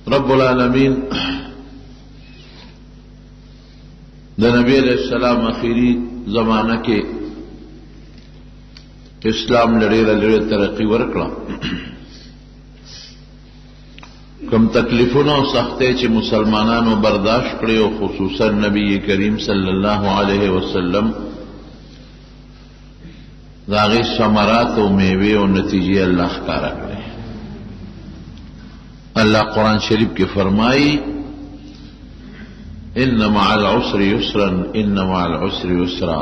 رب العالمین د نبی علیہ السلام اخیری زمانہ کې اسلام لړې لړې ترقی ورکړه. کم تکلیفونه او سختۍ چې مسلمانانو برداشت کړې او خصوصا نبی کریم صلی الله علیه وسلم، د هغې ثمرات او میوې او نتیجې الله ښکاره کړې. الله قرآن شریف کې فرمایي: ان مع العسر یسرا، ان مع العسر یسرا.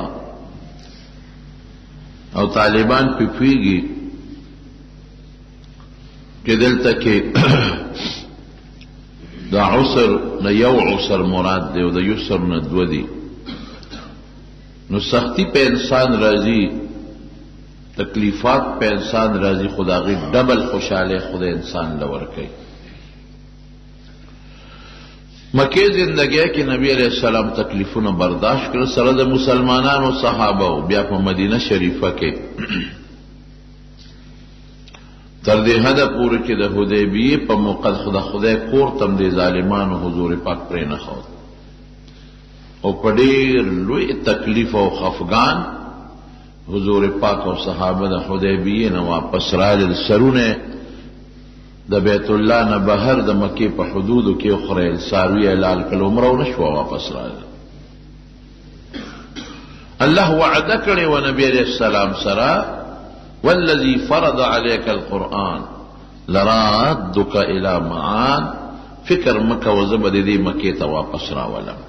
او طالبان په پوهیږي چې دلته کې د عسر نه یو عسر مراد دی او د یسر نه دوه دي. نو سختی په انسان راځي، تکلیفات په انسان راځي، خو د هغې ډبل خوشحالۍ خدای انسان له ورکوي. مکې زندګۍ کې نبی علیہ السلام تکلیفونه برداشت کړل سره د مسلمانانو صحابه او بیا په مدینه شریفه کې تر دې حده پورې چې د حدیبیې په موقع د خدای کور تم دې ظالمانو حضور پاک پرې نه ښود او په ډېر لوی تکلیف او خفګان حضور پاک او صحابه د حدیبیې نه واپس راغلل. سرونه د بیت الله نه بهر د مکې په حدودو کې وخریل، څاروي یې حلال کړل، عمره ونه شوه، واپس راغلل. الله وعده کړې وه نبی علیه السلام سره: والذي فرض عليك القرآن لرادك الى معاد. فکر مکه، وزه به دې مکې ته واپس راولم.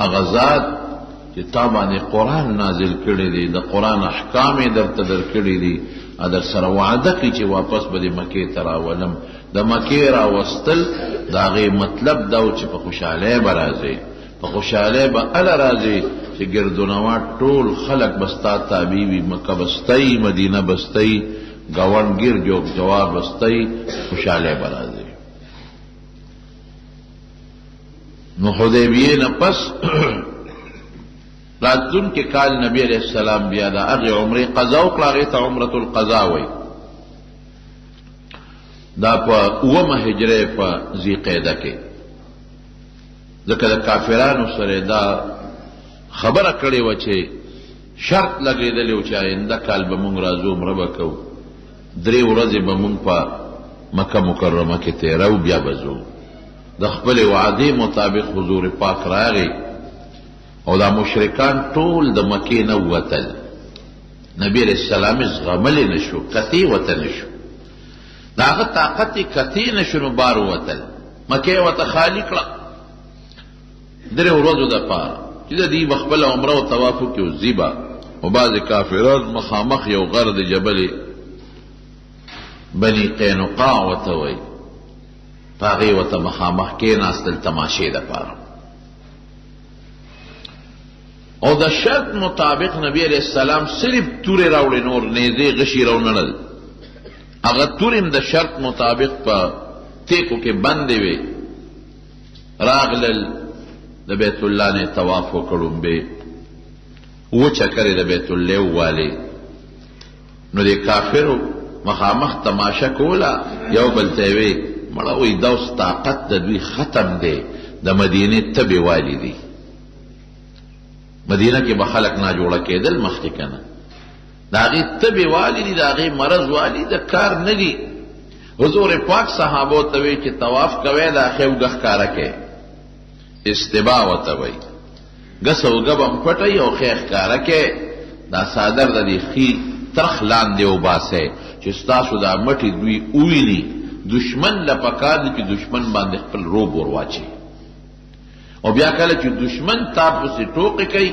هغه ذات چې تا باندې قرآن نازل کړی دی، د قرآن احکام یې درته درکړي دي، در سره وعده کوي چې واپس به دې مکې ته راولم. د مکې راوستل د هغې مطلب دا و چې په خوشحالۍ به راځې، په خوشحالۍ به هله راځې چې ګردونوا ټول خلک به ستا تابع وي، مکه به ستایي، مدینه به ستایي، ګاونډ ګیر جوګ جوار به ستایي، خوشحالۍ به راځي. نو حدیبیې نه پس راتلونکي کال نبی علیہ السلام بیا د هغې عمرې قضا وکړه. هغې ته عمرة القضا وایي. دا په اوومه هجرې په ذی قعده کې، ځکه د کافرانو سره دا خبره کړې وه چې شرط لګېدلی و چې آینده کال به مونږ راځو، عمره به کوو، 3 ورځې به مونږ په مکه مکرمه کې تېرو، بیا به ځو. د خپلې وعدې مطابق حضور پاک راغی او دا مشرکان ټول د مکې نه ووتل. نبی علیہ السلام یې زغملی نه شو، کتې ورته نه شو، د هغه طاقت یې کتې نه شو، نو بار ووتل، مکه یې ورته خالي کړه درې ورځو دپاره چې د دوی به خپله عمره او طواف وکړي او ځي به. او بعضې کافران مخامخ یو غر د جبل بني قینقاع ورته وایي، په هغې ورته مخامخ کېناستل تماشې دپاره. او د شرط مطابق نبی علیہ السلام صرف تورې راوړې، نور نیزې غشي راونړل. هغه تورې هم د شرط مطابق په تیکو کې بندې وې. راغلل، د بیت الله نه طواف وکړ، به اووه چکرې د بیت الله ووالې. نو د کافرو مخامخ تماشه کوله، یو بل ته وی: مړه، وایي دا اوس طاقت د دوی ختم دی، د مدینې تبې والي دي. مدینه کې به خلک نه جوړه کېدل مخکې که نه، د هغې تبې والي دي، د هغې مرض والي، د کار نه دي. حضور پاک صحابو ته وی چې طواف کوئ، دا ښی اوږه ښکاره کوئ، استباع ورته وایي، ګس اوږه به هم پټوي او ښی ښکاره کوي، دا څادر د دې ښي ترخ لاندې وباسئ چې ستاسو دا مټې دوی وویني. دشمن له پکار دي چې دشمن باندې خپل روب ور واچوي، او بیا کله چې دشمن تا پسې ټوقې کوي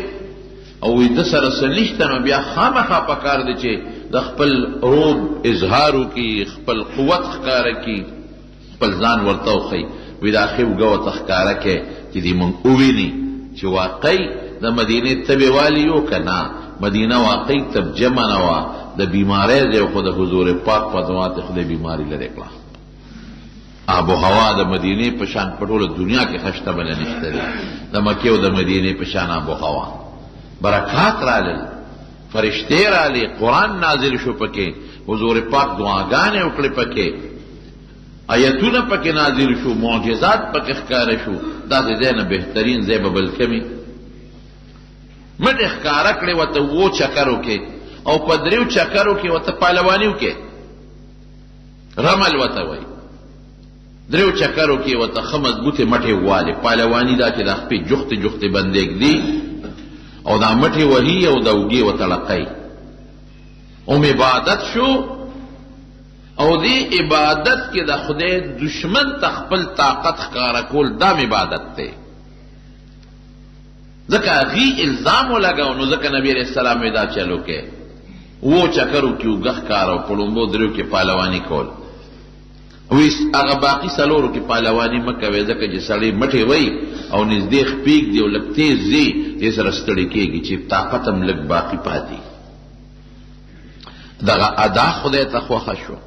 او وایي ده سره څه نشته، نو بیا خامخا پکار دی چې د خپل روب اظهار وکړي، خپل قوت ښکاره کړي، خپل ځان ورته وښیي. وایي دا ښې اوږه ورته ښکاره کړي چې دې مونږ وویني چې واقعي د مدینې تبې والي یو که نه. مدینه واقعي تبجمنه وه، د بیمارۍ ځای، خو د حضور پاک په دعا ته خدای بیماري لرې کړه. آب و هوا د مدینې په شان په ټوله دنیا کې خشته بله نشته دی، د مکې او د مدینې په شان آب و هوا. برکات رالل، فرشتې رالې، قرآن نازل شو پکې، حضور پاک دعاګانې وکړې پکې. آیتونه پکې نازل شو، معجزات پکې ښکاره شو. داسې ځای نه بهترین ځای به بل کمي. مټې ښکاره کړې ورته اوو چکرو کې، او په دریو چکرو کې ورته پهلواني وکړې، رمل ورته وایي. دریو چکرو کې ورته ښه مضبوطې مټې ووالې. پهلواني دا چې دا خپې جوختې جوختې بندې ږدي او دا مټې وهي او دا اوږې ورته ړقوي. هم عبادت شو، او دې عبادت کې د خدای دشمن ته خپل طاقت ښکاره کول، دا هم عبادت دی. ځکه هغوی الزام ولګاو، نو ځکه نبی علیه السلام یې دا چل وکړی، اوو چکرو کې اوږه ښکاره او په ړومبو دریو کې پهلواني کول. وی هغه باقي څلورو کې پهلواني مه کوئ، ځکه چې سړی مټې وایي او نږدې خپې ږدي او لږ تېز ځي، دې سره ستړی کېږي چې طاقت هم لږ باقي پاتې. دغه ادا خدای ته خوښه شوه،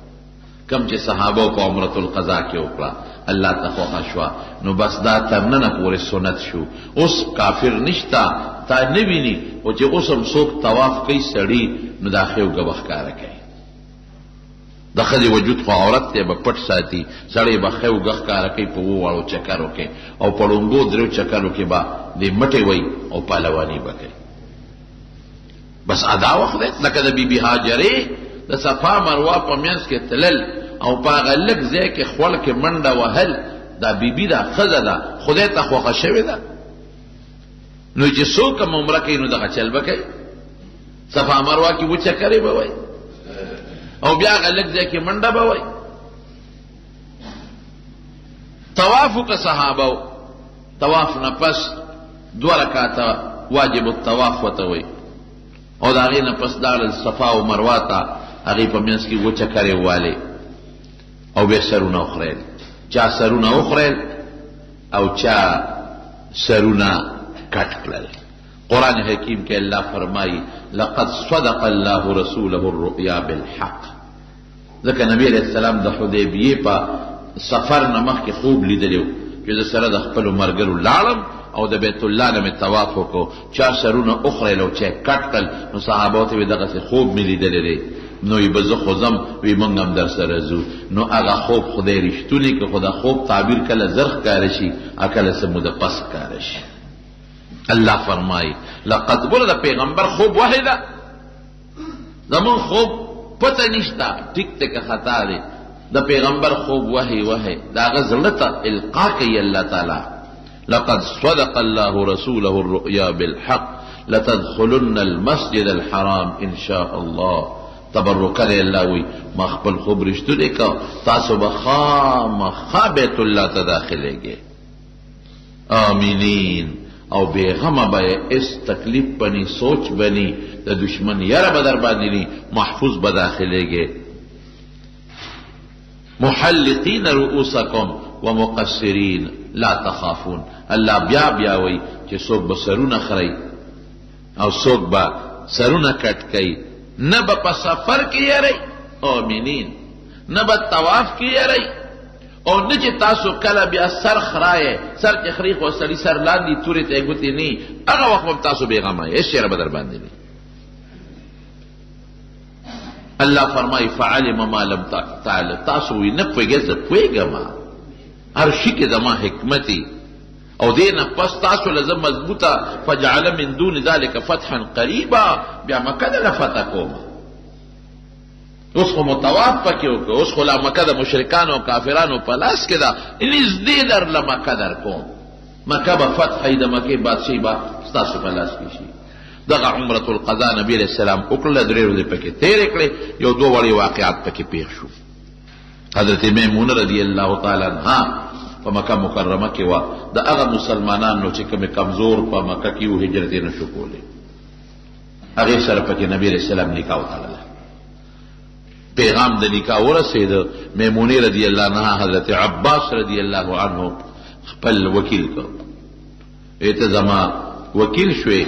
کوم چې صحابه په عمرة القضا کې وکړه، الله ته خوښه شوه. نو بس دا تر ننه پورې سنت شو. اوس کافر نشته، تا نه ویني، خو چې اوس هم څوک طواف کوي سړي، نو دا ښې اوږه به ښکاره کوي. د ښځې وجود خو عورت دی، به پټ ساتي، سړی به ښه اوږه ښکاره کوي په اوو واړو چکرو کې، او په ړومبو دریو چکرو کې به دې مټې وایي او پهلواني به کوي. بس ادا وخت دی، لکه د بیبي هاجرې د صفا مروه په منځ کې تلل او په هغه لږ ځای کې خوړ کې منډه وهل، دا بیبي ده، ښځه ده، خدای ته خوښه شوې ده. نو چې څوک هم عمره کوي نو دغه چل به کوي، صفا مروه کې وچکرې به وایي او بیا هغه لږ ځای کې منډه به وایي. طواف وکړه صحابه، طواف نه پس دوه رکعته واجب الطواف ورته وایي، او د هغې نه پس لاړل صفا او مروه ته، هغې په منځ کې اووه چکرې ووالې او بیا سرونه وخریل. چا سرونه وخریل او چا سرونه کټ کړل. قرآن حکیم کې الله فرمایي لقد صدق الله رسوله الرؤيا بالحق. ځکه نبی علیه السلام د حدیبیې په سفر نه مخکې خوب لیدلی و چې زه سره د خپلو ملګرو لاړم او د بیت الله نه مې طواف وکړو، چا سرونه وخریل او چا یې کټ کړل. نو صحابو ته وې دغسې خوب مې لیدلی دی، نو وی به زه خو ځم، وی مونږ هم در سره ځو. نو هغه خوب خدای رښتونی که، خو د خوب تعبیر کله زر ښکاره شي او کله څه موده پس ښکاره شي. الله فرمایي لقد، ګوره د پیغمبر خوب وحی ده، زمون خوب پته نشته ټیک ته که خطا دی. د پیغمبر خوب وحی وحی د هغه زړه ته القا کوي الله تعالی. لقد صدق الله رسوله الرؤيا بالحق لتدخلن المسجد الحرام ان شاء الله. تبرکه دی الله وی ما خپل خوب رښتونی که، تاسو به خامخا بیت الله ته داخلېږئ آمینین، او بېغمه به یې، هېڅ تکلیف به نی، سوچ به نی، د دشمن یره به در باندې نی، محفوظ به داخلېږئ. محلقین رؤوسکم ومقصرین لا تخافون. الله بیا بیا وایي چې څوک به سرونه خرئ او څوک به سرونه کټ کوي، نه به په سفر کې یری آمینین، نه به طواف کې یری، او نه چې تاسو کله بیا سر خرایې، سر چې خري خو سړي سر لاندې تورې ته یې ګوتې نی، هغه وخت به تاسو بېغمه یې، هېڅ یره به در باندې نی. الله فرمایي فعلم ما لم تعلم، تاسو وی نه پوهېږئ، زه پوهېږم، هر شي کې زما حکمت او دې نه پس تاسو له زه مضبوطه فجعل من دون ذلک فتحا قریبا، بیا مکه دله فتح کوم. اوس خو مو طواف پکې وکړ، اوس خو لا مکه د مشرکانو او کافرانو په لاس کې ده، نږدې در له مکه در کوم، مکه به فتح د مکې بادشاهي به ستاسو په لاس کې شي. دغه عمرة القضاء نبی علیه السلام وکړله، درې ورځې پکې تېرې کړې، یو دوه وړې واقعات پکې پېښ شو. حضرت میمونه رضی الله تعالی عنها په مکه مکرمه کې وه، د هغه مسلمانانو چې کوم کمزور په مکه کې وو هجرت یې نشو کولی، هغې سره پکې نبی علیه السلام نکاح وتړله. پیغام د نکاح ورسېد، میمونې رضی الله عنها حضرت عباس رضی الله عنه خپل وکیل کړ، ای ته زما وکیل شوې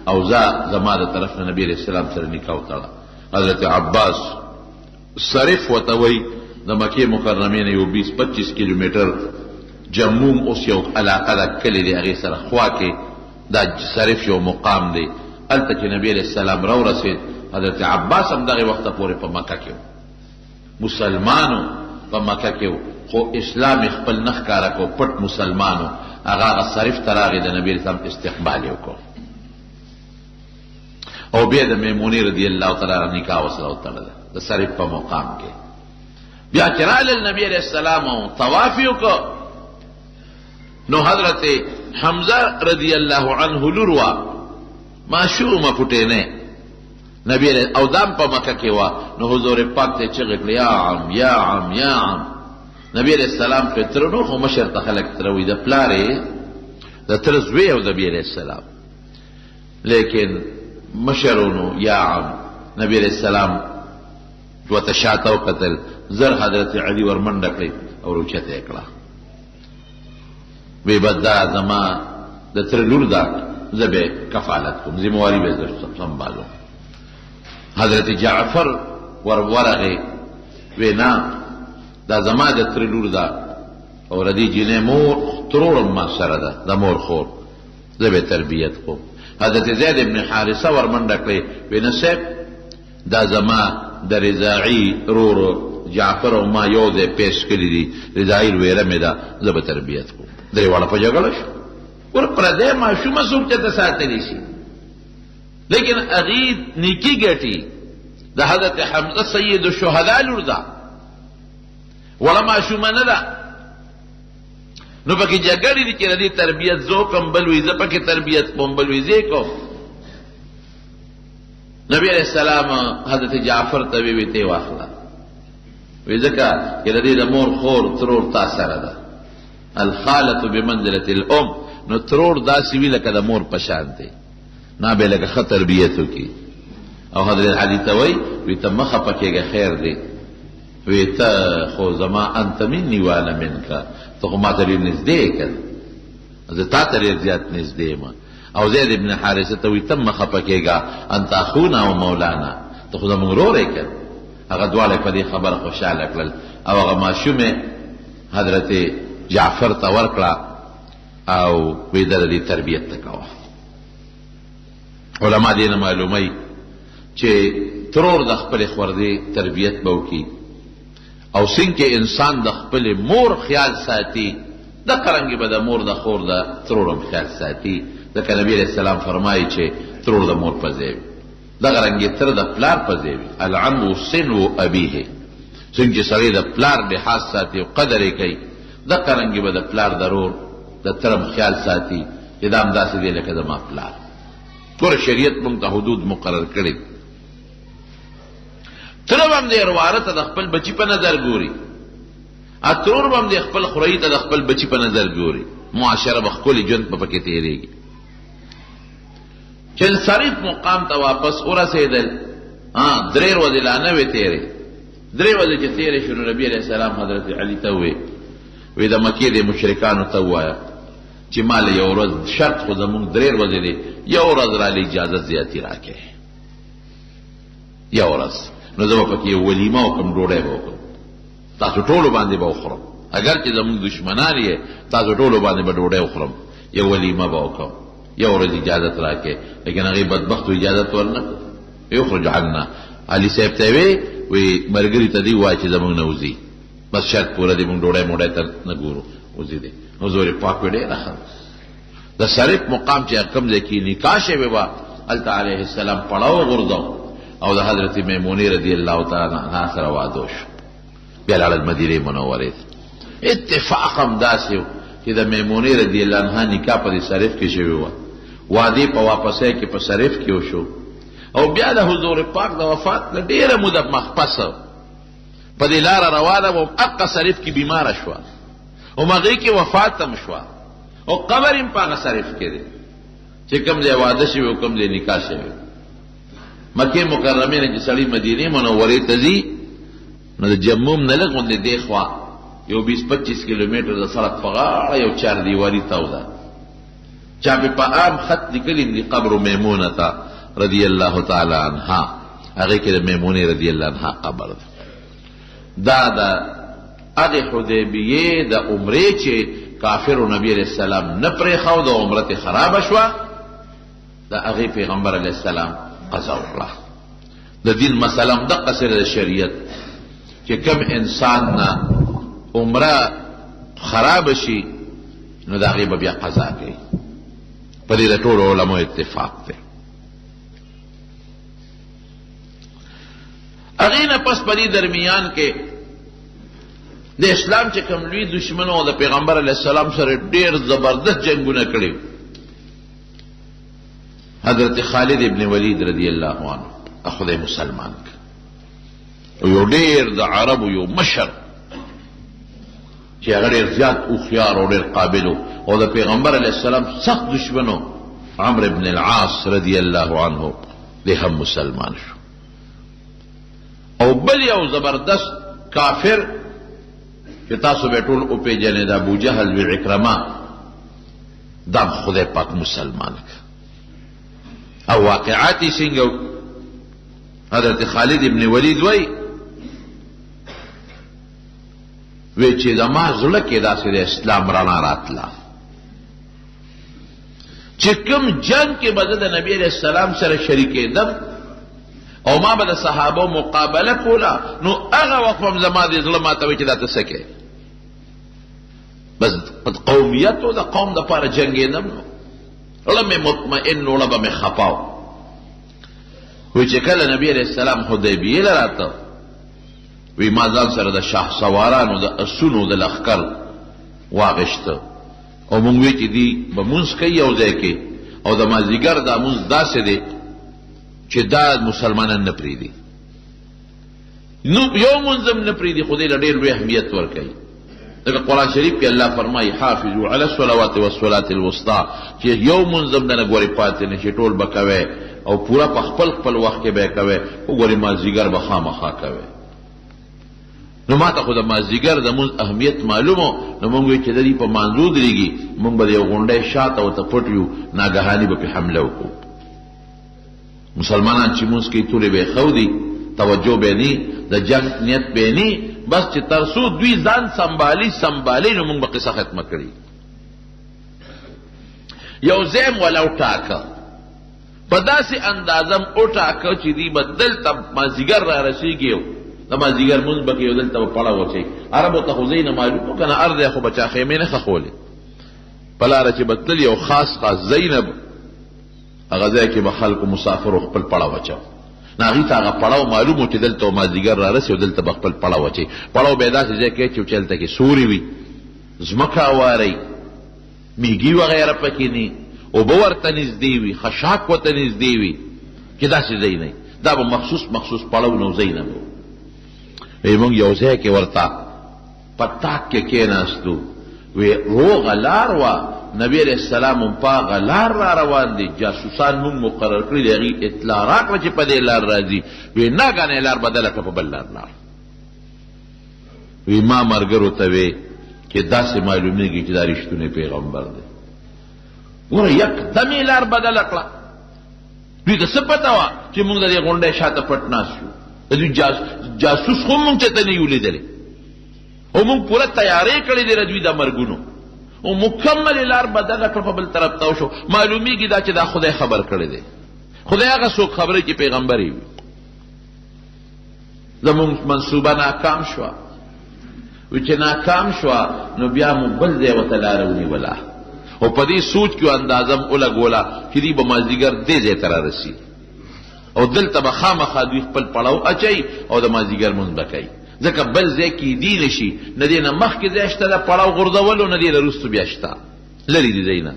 او زه زما د طرف نه نبی علیه السلام سره نکاح وتړه. حضرت عباس صرف ورته وایي د مکې مکرمې نه یو 20 25 کیلومتر جموم اوس یو علاقه ده، کلی دی، هغې سره خوا کې دا صرف یو مقام دی. هلته چې نبی علیه السلام راورسېد، حضرت عباس هم دغې وخته پورې په مکه کې و، مسلمانو په مکه کې و. خو اسلام یې خپل نه ښکاره کو، پټ مسلمان و. هغه هغه صرف ته راغی، د نبي اسلام استقبال یې وکړو او بیا د میمونې رضی الله تعالی عنها نکاح ورسره وتړله د صرف په مقام کې. بیا چې راغلل نبي علیه السلام او طواف یې وکړو، نو حضرت حمزه رضی الله عنه لور وه، ماشومه کوټینۍ، نبی علیه او دام په مکه کې وه. نو حضور پاک ته چغې کړې، یا عم یا عم یا عم. نبی علیه السلام خو تره نو، خو مشر ته خلک تره وي، د پلار یې د تره زوی او نبی علیه السلام، لیکن مشرونو یا عم. نبی علیه السلام ورته شاته وکتل، زر حضرت علی ورمنډه کړې او اوچته یې کړه، وی بس دا زما د تره لور ده، زه به کفالت کوم، ذمهواري به زه سمبالوم. حضرت جعفر ور ورغی، وی نه دا زما د تره لور ده او د دې جینۍ مور ترور هم ما سره ده، د مور خور، زه به تربیت کوم. حضرت زید ابن حارثه ورمنډه کړې، وی نه صاحب دا زما د رضاعي رور جعفر او ما یو ځای پیس کړي دي، رضاعي لویره مې ده، زه به تربیت کوم. درې واړه په جګړه شو. ور پردی ماشومه څوک چېرته ساتلی شي؟ لیکن هغې نیکي ګټي. د حضرت حمزه سید الشهدا لور ده، وړه ماشومه نه ده. نو پکې جګړې دي چې د دې تربیت زه وکړم، بل وي زه پکې تربیت کوم، بل وي زه کوم. نبی علیہ السلام حضرت جعفر ته وی ته واخله، وی ځکه چې د دې د مور خور ترور تا سره ده، الخالة بمنزلة الام، نو ترور داسې وي لکه د مور په شان دی، نه به لکه ښه تربیت وکړي. او حضرت علي ته وایي، وی ته مه خفه کېږه، خیر دی، وی ته خو زما انت مني وانا منک، ته خو ما ته ډېر نږدې یې که نه، زه تا ته ډېر زیات نږدې یم. او زید ابن حارثه ته وایي، ته مه خفه کېږه، انت اخونا و مولانا، ته خو زموږ ورور یې که نه. هغه دواړه په دې خبره خوشحاله کړل او هغه ماشومه حضرت جعفر ته ورکړه او وی د دې تربیت ته کوه. علما دې نه معلوموي چې ترور د خپلې خوردې تربیت به وکړي، او څنګه انسان د خپلې مور خیال ساتي دقه رنګې به د مور د خور د ترور هم خیال ساتي. ځکه نبی علیه السلام فرمایي چې ترور د مور په ځای وي، دغه رنګې تر د پلار په ځای وي، العم صنو ابیه. څنګه چې سړی د پلار لحاظ ساتي او قدر یې کوي، دقه رنګې به د پلار د رور د ترم خیال ساتي چې دا همداسې دی لکه زما پلار. ګوره شریعت موږ ته حدود مقرر کړي، تره به هم د ورواره ته د خپل بچي په نظر ګوري، ترور به هم د خپل خوري ته د خپل بچي په نظر ګوري، معاشره به ښکلې ژوند به پکې تېرېږي. چې صریف مقام ته واپس ورسېدل، درې ورځې لا نه وې تېرې، درې ورځې چې تېرې شو، نو نبي علیه السلام حضرت علي ته وویل، وی د مکې د مشرکانو ته ووایه چې ما له یو ورځ شرط خو زمونږ درې ورځې دی، یو ورځ راله اجازه زیاتي راکړې، یو ورځ، نو زه به پکې یو ولیمه وکړم، ډوډۍ به وکړم، تاسو ټولو باندې به وخورم، اګر چې زمونږ دښمنان یې، تاسو ټولو باندې به ډوډۍ وخورم، یو ولیمه به وکړم، یو ورځ اجازت راکړې. لیکن هغې بدبختو اجازت ورنه کړ، یخرج عنا. علي صاحب ته وی، وی ملګري ته دی وایي چې زمونږ نه وځي، بس شرط پوره دی، مونږ ډوډۍ موډۍ ته نه ګورو، وځي دی. حضور پاک وی ډېره ښه. د صرف مقام چې کوم ځای کې نکاح شوې وه، هلته علیه السلام پړاو وغورځاو او د حضرت میمونې رضی الله تعالی عنها سره واده وشو. بیا لاړل مدینې منورې ته. اتفاق هم داسې و چې د میمونې رضی الله عنها نکاح په دې صرف کې شوې وه، وعدې په واپسۍ کې په صرف کې وشو، او بیا د حضور پاک د وفات نه ډېره موده مخ پس په دې لاره روانه وه، اقه صرف کې بیماره شوه او هغې کې وفات هم شوه، او قبر هم په هغه صرف کې دی چې کوم ځای واده شوی او کوم ځای نکاح شوی. مکې مکرمې نه چې سړی مدینې منورې ته ځي، نو د جموم نه لږ غوندې دې خوا یو 20-25 کیلومتر د سړک په غاړه یو چار دیواري تاو ده، چا پې په عام خط لیکلي دي قبر میمونة رضی الله تعالی عنها، هغې کې د میمونې رضی الله عنها قبر ده. دا د هغې حدیبیې د عمرې چې کافرو نبی علیه السلام نه پرېښود، د عمره ترې خرابه شوه، د هغې پیغمبر علیه السلام قضا وکړه. د دین مسله هم دقسې ده، د شریعت چې کوم انسان نه عمره خراب شي نو د هغې به بیا قضا کوي. په دې د ټولو علماو اتفاق دی. هغې نه پس په دې درمیان کې د اسلام چې کوم لوی دشمن او د پیغمبر علیه السلام سره ډېر زبردست جنګونه کړي، حضرت خالد ابن ولید رضی الله عنه، خدای مسلمان کړ، یو ډېر د عربو یو مشر چې هغه ډېر زیات هوښیار او ډېر قابل او د پیغمبر علیه السلام سخت دشمن و، عمرو ابن العاص رضی الله عنه، دی هم مسلمان شو. او بل یو زبردست کافر چې تاسو به ټول وپېژنئ، د ابو جهل وی عکرمه، دا خدای پاک مسلمان کړ. او واقعات یې څنګه؟ حضرت خالد ابن ولید وایي، وی چې زما زړه کې داسې د اسلام رڼا راتله چې کوم جنگ کې به زه د نبی علیه السلام سره شریکېدم او ما به د صحابو مقابله کوله، نو هغه وخت هم زما د زړه ماته وایي چې دا ته څه کوې؟ بس قومیت او د قوم دپاره جنګېدم، نو زړه مې مطمئن، زړه به مې خفه و. وی چې کله نبی علیه السلام حدیبیې له راته، وی ما ځان سره د شاه سوارانو د اسونو د لښکر واغشته او مونږ وی چې دی به مونځ کوي یو ځای کې، او د مازدیګر دا مونځ داسې دی چې دا مسلمانان نه پرېږدي، نو یو مونځ هم نه پرېږدي، خو دې له ډېر لوی اهمیت ورکوي. لکه قرآن شریف کې الله فرمایي حافظو علی الصلوات والصلاة الوسطی، چې یو مونځ هم دنه ګورې پاتې نه شي، ټول به کوی او پوره په خپل خپل وخت کې به کوی، وګورې مازدیګر به خامخا کوی. نو ما ته خو د مازدیګر د مونځ اهمیت معلوم و، نو مونږ ویل چې د دې په مانځو درېږي، مونږ به د یو غونډۍ شاته ورته پټ یو، ناګهاني به پرې حمله وکړو. مسلمانان چې مونځ کوي تورې به یې ښودي، توجه به یې نی، د جنګ نیت به یې نی، بس چې تر څو دوی ځان سمبالي سمبالي نو مونږ به قصه ختمه کړي. یو ځای مو ولا وټاکه، په داسې اندازه مو وټاکه چې دوی به دلته مازدیګر را رسېږي او د مازدیګر لمونځ به کوي او دلته به پړه وچوي. عربو ته خو ځای نه معلوم و که نه، هر ځای خو به چا خیمې نه ښخولې. په لاره چې به تلل یو خاص خاص ځایونه به هغه ځای کې به خلکو مسافرو خپل پړه وچو، نو هغوی ته هغه پړاو معلوم و چې دلته به مازدیګر را رسي او دلته به خپل پړه وچوي. پړاو به یې داسې ځای کې چې هلته کې سوري وي، ځمکه هواره وي، میږي وغیره پکې نه، اوبه ورته نږدې وي، خشاک ورته نږدې وي، چې داسې ځای نه، دا به مخصوص مخصوص پړاونه او ځایونه به وو. وایي موږ یو ځای کې ورته په تاک کې کېناستو، وی روغه لار وه، نبی علیه السلام هم په هغه لار را روان دی، جاسوسان موږ مقرر کړي دي، هغوی اطلاع راکړه چې په دې لار راځي. وی ناګانه یې لار بدله کړه، په بل لار لاړ. وی ما ملګرو ته وی چې داسې معلومیږي چې دا رښتونی پیغمبر دی. ګوره یکدم یې لار بدله کړه. دوی ته څه پته وه چې موږ د دې غونډۍ شاته پټ ناست یو؟ د دوی جاسوس خو موږ چېرته نه یو لیدلی، او موږ پوره تیارې کړې دي د دوی د مرګونو، او مکمل لار بدله کړه، په بل طرف ته شو. معلومیږي دا چې دا خدای خبر کړی دی. خدای هغه څوک خبرې چې پیغمبر یې وي. زموږ منصوبه ناکام شوه، و چې ناکام شوه نو بیا مو بل ځای ورته لاره ونیوله، او په دې سوچ کې اندازه مو ولګوله چې دوی به مازدیګر دې ځای ته رارسي او دلته به خامخا دوی خپل پړاو اچوي او د مازدیګر لمونځ به کوي، ځکه بل ځای کېدی نه شي، نه دې نه مخکې ځای شته د پړاو غورځولو، نه دې نه وروسته بیا شته، لرې دي ځای نه.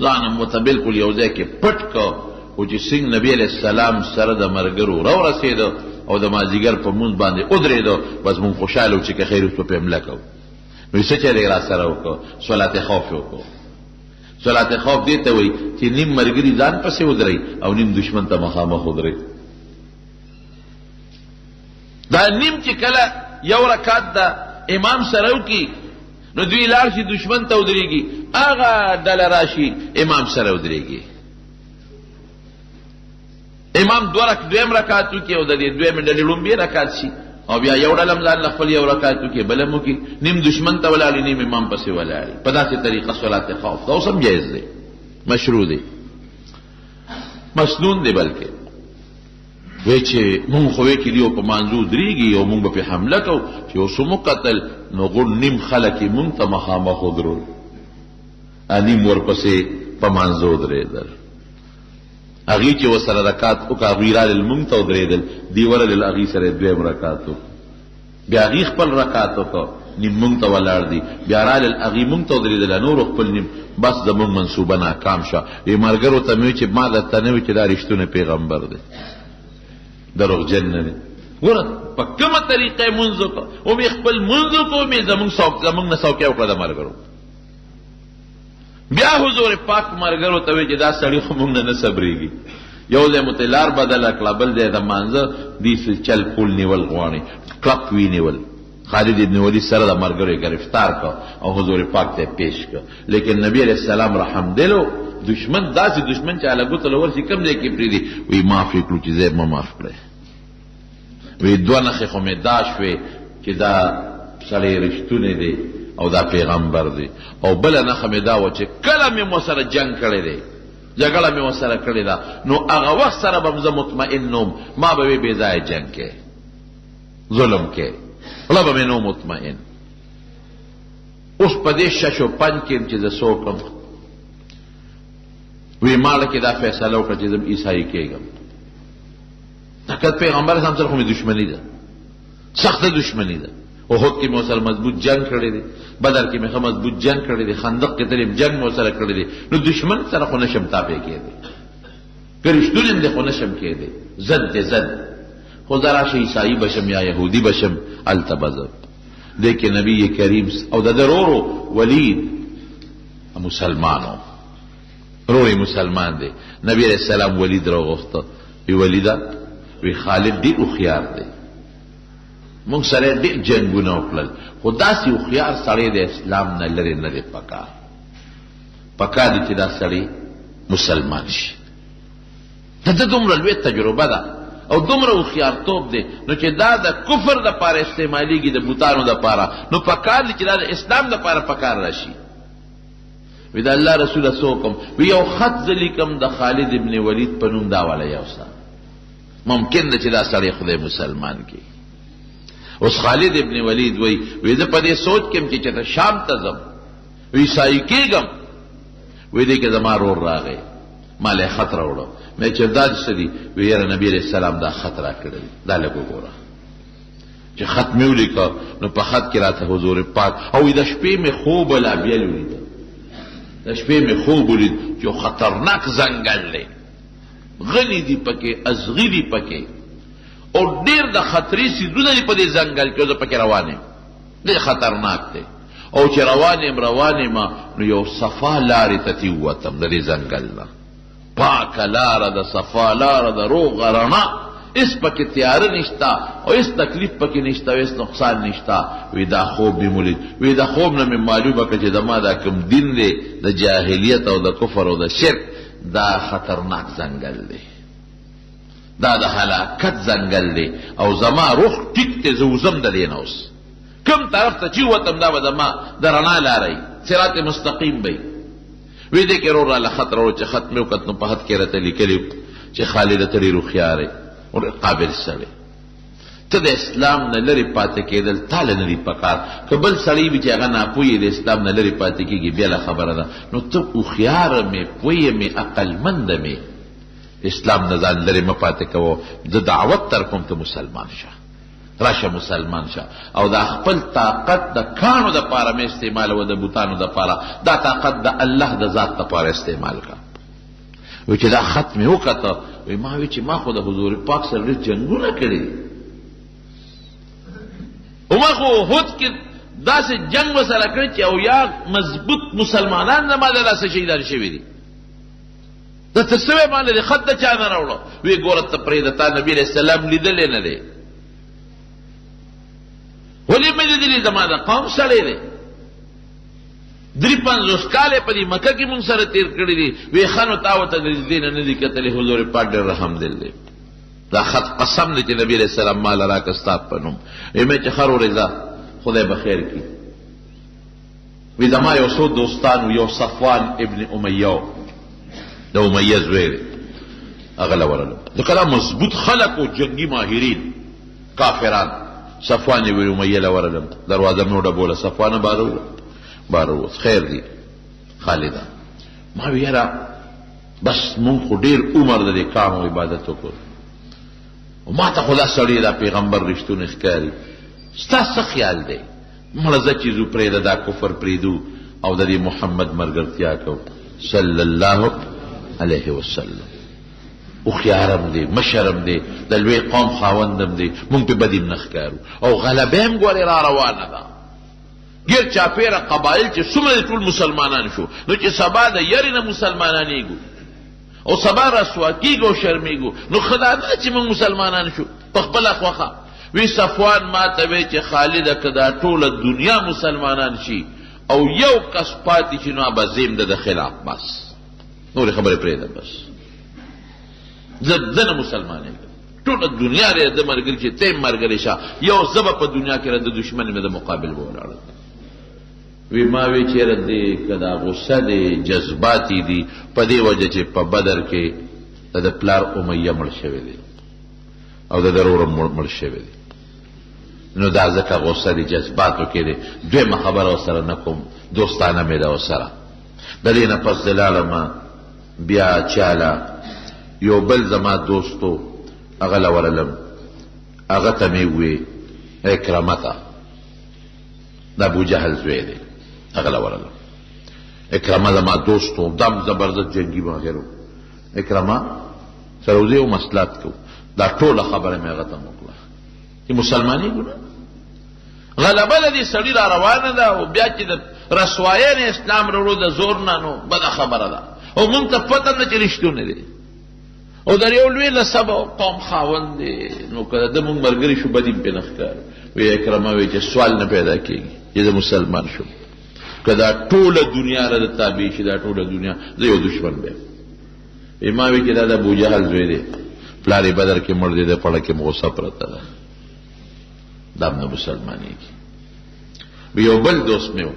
ځان هم ورته بلکل یو ځای کې پټ کړ، خو چې څنګه نبي علیه السلام سره د ملګرو راورسېده او د مازدیګر په لمونځ باندې ودرېده، بس مونږ خوشحاله وو چې که خیر اوس به پرې حمله کوو. نو یې څه چل یې راسره وکړ؟ صلات خوف یې وکړ. صلات خوف دې ته وایي چې نیم ملګري ځان پسې ودروي او نیم دښمن ته مخامخ ودروي. دا نیم چې کله یو رکعت د امام سره وکړي نو دوی لاړ شي دشمن ته ودرېږي، هغه ډله راشي امام سره ودرېږي. امام دوه رک دویم رکعت وکړي او د دې دویمې ډلې ړومبی رکعت شي، او بیا یو ډله هم ځان له خپل یو رکعت وکړي، بل هم وکړي، نیم دشمن ته ولاړ، نیم امام پسې ولاړ. په داسې طریقه صلات خوف دا اوس هم جایز دی، مشروع دی، مسنون دی. بلکې وی چې مونږ خو وی چې دیو په مانځو درېږي او مونږ به پرې حمله کوو. چې اوس مو قتل نو غون نیم خلک یې مونږ ته مخامخ ودرول، نیم ورپسې په مانځو درېدل. هغوی چې ورسره رکعت وکړ، هغوی رالل مونږ ته ودرېدل، دوی ورغلل هغوی سره یې دویم رکعت وکړ، بیا هغوی خپل رکعت وکړ، نیم مونږ ته ولاړ دي، بیا رالل هغوی مونږ ته ودرېدل، نورو خپل نیم. بس زمونږ منصوبه ناکام شوه. وی ملګرو ته مې وی چې ما درته نه وی چې دا رښتونی پیغمبر دی، دروغجن نه دی. ګوره په کومه طریقه یې مونځ وکړ، ومې خپل مونځ وکړ، ومې زمونږ نه څوکۍ وکړه د ملګرو. بیا حضور پاک ملګرو ته وی چې دا سړی خو مونږ نه نه صبرېږي، یو ځای مو ته لار بدله کړه، بل ځای د مانځه دې څه چل پول نیول غواړي، کلک وی نیول. خالد ابن ولید سره د ملګرو یې ګرفتار کړ او حضور پاک ته پیش کړ. لیکن نبی علیه السلام رحم دلو، دشمن داسې دشمن چې هله ګوتو له ورشي کوم ځای کې پرېږدي، وایي معاف یې کړو چې زه یې مه معاف کړی. وایي دوه نښې خو مې دا شوې چې دا سړی رښتونی دی او دا پیغمبر دی، او بله نښه مې دا وه چې کله مې ورسره جنګ کړی دی، جګړه مې ورسره کړې ده، نو هغه وخت سره به زه مطمئن نه وم، ما به وې بې ځایه جنګ کوې، ظلم کوې، زړه به مې نه مطمئن. اوس په دې شش او پنج کې چې زه څه وکړم؟ وی ما لکه دا فیصله وکړه چې زه عیسائی کېږم. حقیقت پیغمبر اسلام سره خو مې دښمني ده، سخته دښمني ده. احد کې مې ورسره مضبوط جنګ کړی دی، بدر کې مې ښه مضبوط جنګ کړی دی، خندق کې تللی جنګ مې ورسره کړی دی، نو دښمن سره خو نشم تابع کېدی، که رښتونی دی خو نشم کېدی، ضد دی ضد. خو زه راشه عیسائی به شم یا یهودي به شم، هلته به زه دې کې نبی کریم او د ده ورور ولید مسلمانو، ورور یې مسلمان دی. نبی علیه السلام ولید راوغوښته، وی ولیده، وی خالد ډېر هوښیار دی، موږ سره ډېر جنګونه وکړل، خو داسې هوښیار سړی د اسلام نه لرې نه دی پکار، پکار دی چې دا سړی مسلمان شي. د ده دومره لویه تجربه ده او دومره هوښیارتوب دی، نو چې دا د کفر دپاره استعمالیږي، د بوتانو دپاره، نو پکار دی چې دا د اسلام دپاره پکار راشي. وی د الله رسوله څه وکړم؟ وی یو خط زه لیکم د خالد ابن ولید په نوم، دا والا یوسه، ممکن ده چې دا سړی خدای مسلمان کړي. اوس خالد ابن ولید وی، وی زه په دې سوچ کې یم چې چېرته شام ته ځم، عیسائی کېږم. وی دې کې زما رور راغی، ما له خط راوړو، مې چې دا څه دي؟ وی یاره نبی علیه السلام دا خط راکړی، دا لږ وګوره. چې خط مې ولیکه نو په خط کې راته حضور پاک او د شپې مې خوب لا بیا ولید، د شپې مې خوب ولید چې خطرناک ځنګل دی، غلي دي پکې، ازغي دي پکې، او ډېر د خطرې څیزونه دي په دې ځنګل کې، زه پکې روان یم، ډېر خطرناک دی. او چې روان یم روان یم نو یو صفا لارې ته ترې ووتم د دې ځنګل نه، پاکه لاره ده، صفا لاره ده، روغه رڼا، هېڅ پکې تیاره نشته او هېڅ تکلیف پکې نشته او هېڅ نقصان نشته. وی دا خوب مې ولید، وی د خوب نه مې معلومه کړه چې زما دا کوم دین دی د جاهلیت او د کفر او د شرک، دا خطرناک ځنګل دی، دا د هلاکت ځنګل دی، او زما روح ټیک دی، زه وځم د دې نه. اوس کوم طرف ته چې ووتم دا به زما د رڼا لاره وي، صراط مستقیم به وي. وی دې کې ورور راله خط راوړو، چې خط مې وکت نو په خط کې راته لیکلي چې خالده ته ډېر هوښیار یې او ډېر قابل سړی، ته د اسلام نه لرې پاتې کېدل تا له نه دي پکار. که بل سړی وي چې هغه ناپوه د اسلام نه لرې پاتې کېږي بېله خبره ده، نو ته هوښیار مې، پوه مې، عقلمند مې، اسلام نه ځان لرې مه پاتې کوه، زه دعوت در کوم ته مسلمان شه، راشه مسلمان شه، او دا خپل طاقت د کانو د پاره مې استعمالوه، د بوتانو د پاره، دا طاقت د الله د ذات د پاره استعمال کړه. وی چې دا خط مې وکته، وی ما وی چې ما خو د حضور پاک سره ډېر جنګونه کړي دي، او ما خو احد کې داسې جنګ ورسره کړی چې او یا مضبوط مسلمانان زما د لاسه شهیدان شوي دي. دا ته څه وایې ما له خط د چا نه راوړو؟ وی ګوره ته پرېږده، تا نبي علیه السلام لیدلی نه دی. ولې مې لیدلی؟ زما د قوم سړی دی، 53 کاله په دې مکه کې مونږ سره تېر کړي دي. وی ښه نو تا ورته د نږدې نه نه دي کتلي. حضور پاک ډېر رحم دل دی، دا خط قسم دی چې نبي علیه السلام ما له راکړه ستا په نوم. وی مې چې ښه ورورې ځه خدای به خیر کړي. وی زما یو څو دوستان وو، یو صفوان ابن امیه و، د امیه زوی دی. هغه له ورغلم، ځکه دا مضبوط خلک و، جنګي ماهرین کافران. صفوان بن امیه له ورغلم، دروازه مې وډبوله، صفوانه باره باره ووت، خیر دی خالده. ما وی یاره بس مونږ خو ډېر عمر د دې کانو عبادت وکړو، ما ته خو دا سړی دا پیغمبر رښتونی ښکاري، ستا څه خیال دی؟ مړه ځه چې ځو، پرېږده دا کفر پرېږدو او د دې محمد ملګرتیا کوو صلی الله علیه وسلم. هوښیار هم دی، مشر هم دی، د لوی قوم خاوند هم دی، مونږ پې بدیم نه ښکارو او غلبه هم ګورې را روانه ده. ګیر چاپېره قبایل چې څومره ټول مسلمانان شو، نو چې سبا د یرې نه مسلمانانېږو او سبا رسوا کېږو او شرمېږو، نو ښه دا نه ده چې موږ مسلمانان شو په خپله خوښه. وی صفوان ما ته وی چې خالده که دا ټوله دنیا مسلمانان شي او یو کس پاتې شي نو به زه یم د ده خلاف، بس نورې خبرې پرېږده، بس زه زه نه مسلمانېږم، ټوله دنیا دی د ملګري چې ته یې ملګری شه، یو زه به په دنیا کې د دښمن مې د مقابل به ولاړم. وی ما وی چېرې دی که دا غصه دی جذباتي دي په دې وجه چې په بدر کې د پلار امیه مړ شوی دی او د ضرور مړ شوی دی، نو دا ځکه غصه دی جذباتو کې دی. دویمه خبره ورسره نه کوم، دوستانه مې ده ورسره. د دې نه پس زه لاړم بیا چاله یو بل زما دوستو هغه له ورلم، هغه ته مې ووې عکرمه ته، د ابو جهل زوی دی، هغه له ورلم. عکرمه زما دوست و، دم زبردست جنګي ماهر و. عکرمه سره وځي او مسلات کوو، دا ټوله خبره مې هغه ته وکړه چې مسلمانېږو نه، غلبه د دې سړي را روانه ده او بیا چې د رسوایۍ نه اسلام راوړو د زور نه، نو بده خبره ده او مونږ ته پته نه چې رښتونی دی او د یو لوی نسب او قوم خاوند دی، نو که د مونږ ملګري شو بدیم پې نه ښکارو. وی عکرمه وی چې سوال نه پیدا کېږي چې زه مسلمان شوم، که دا ټوله دنیا را د تابع شي، دا ټوله دنیا زه یو دښمن به یم. ما وی چې دا د ابوجهل زوی دی، پلار یې بدر کې مړ دی، د پړه کې غوسه پرته ده، دا هم نه مسلمانېږي. یو بل دوست مې و،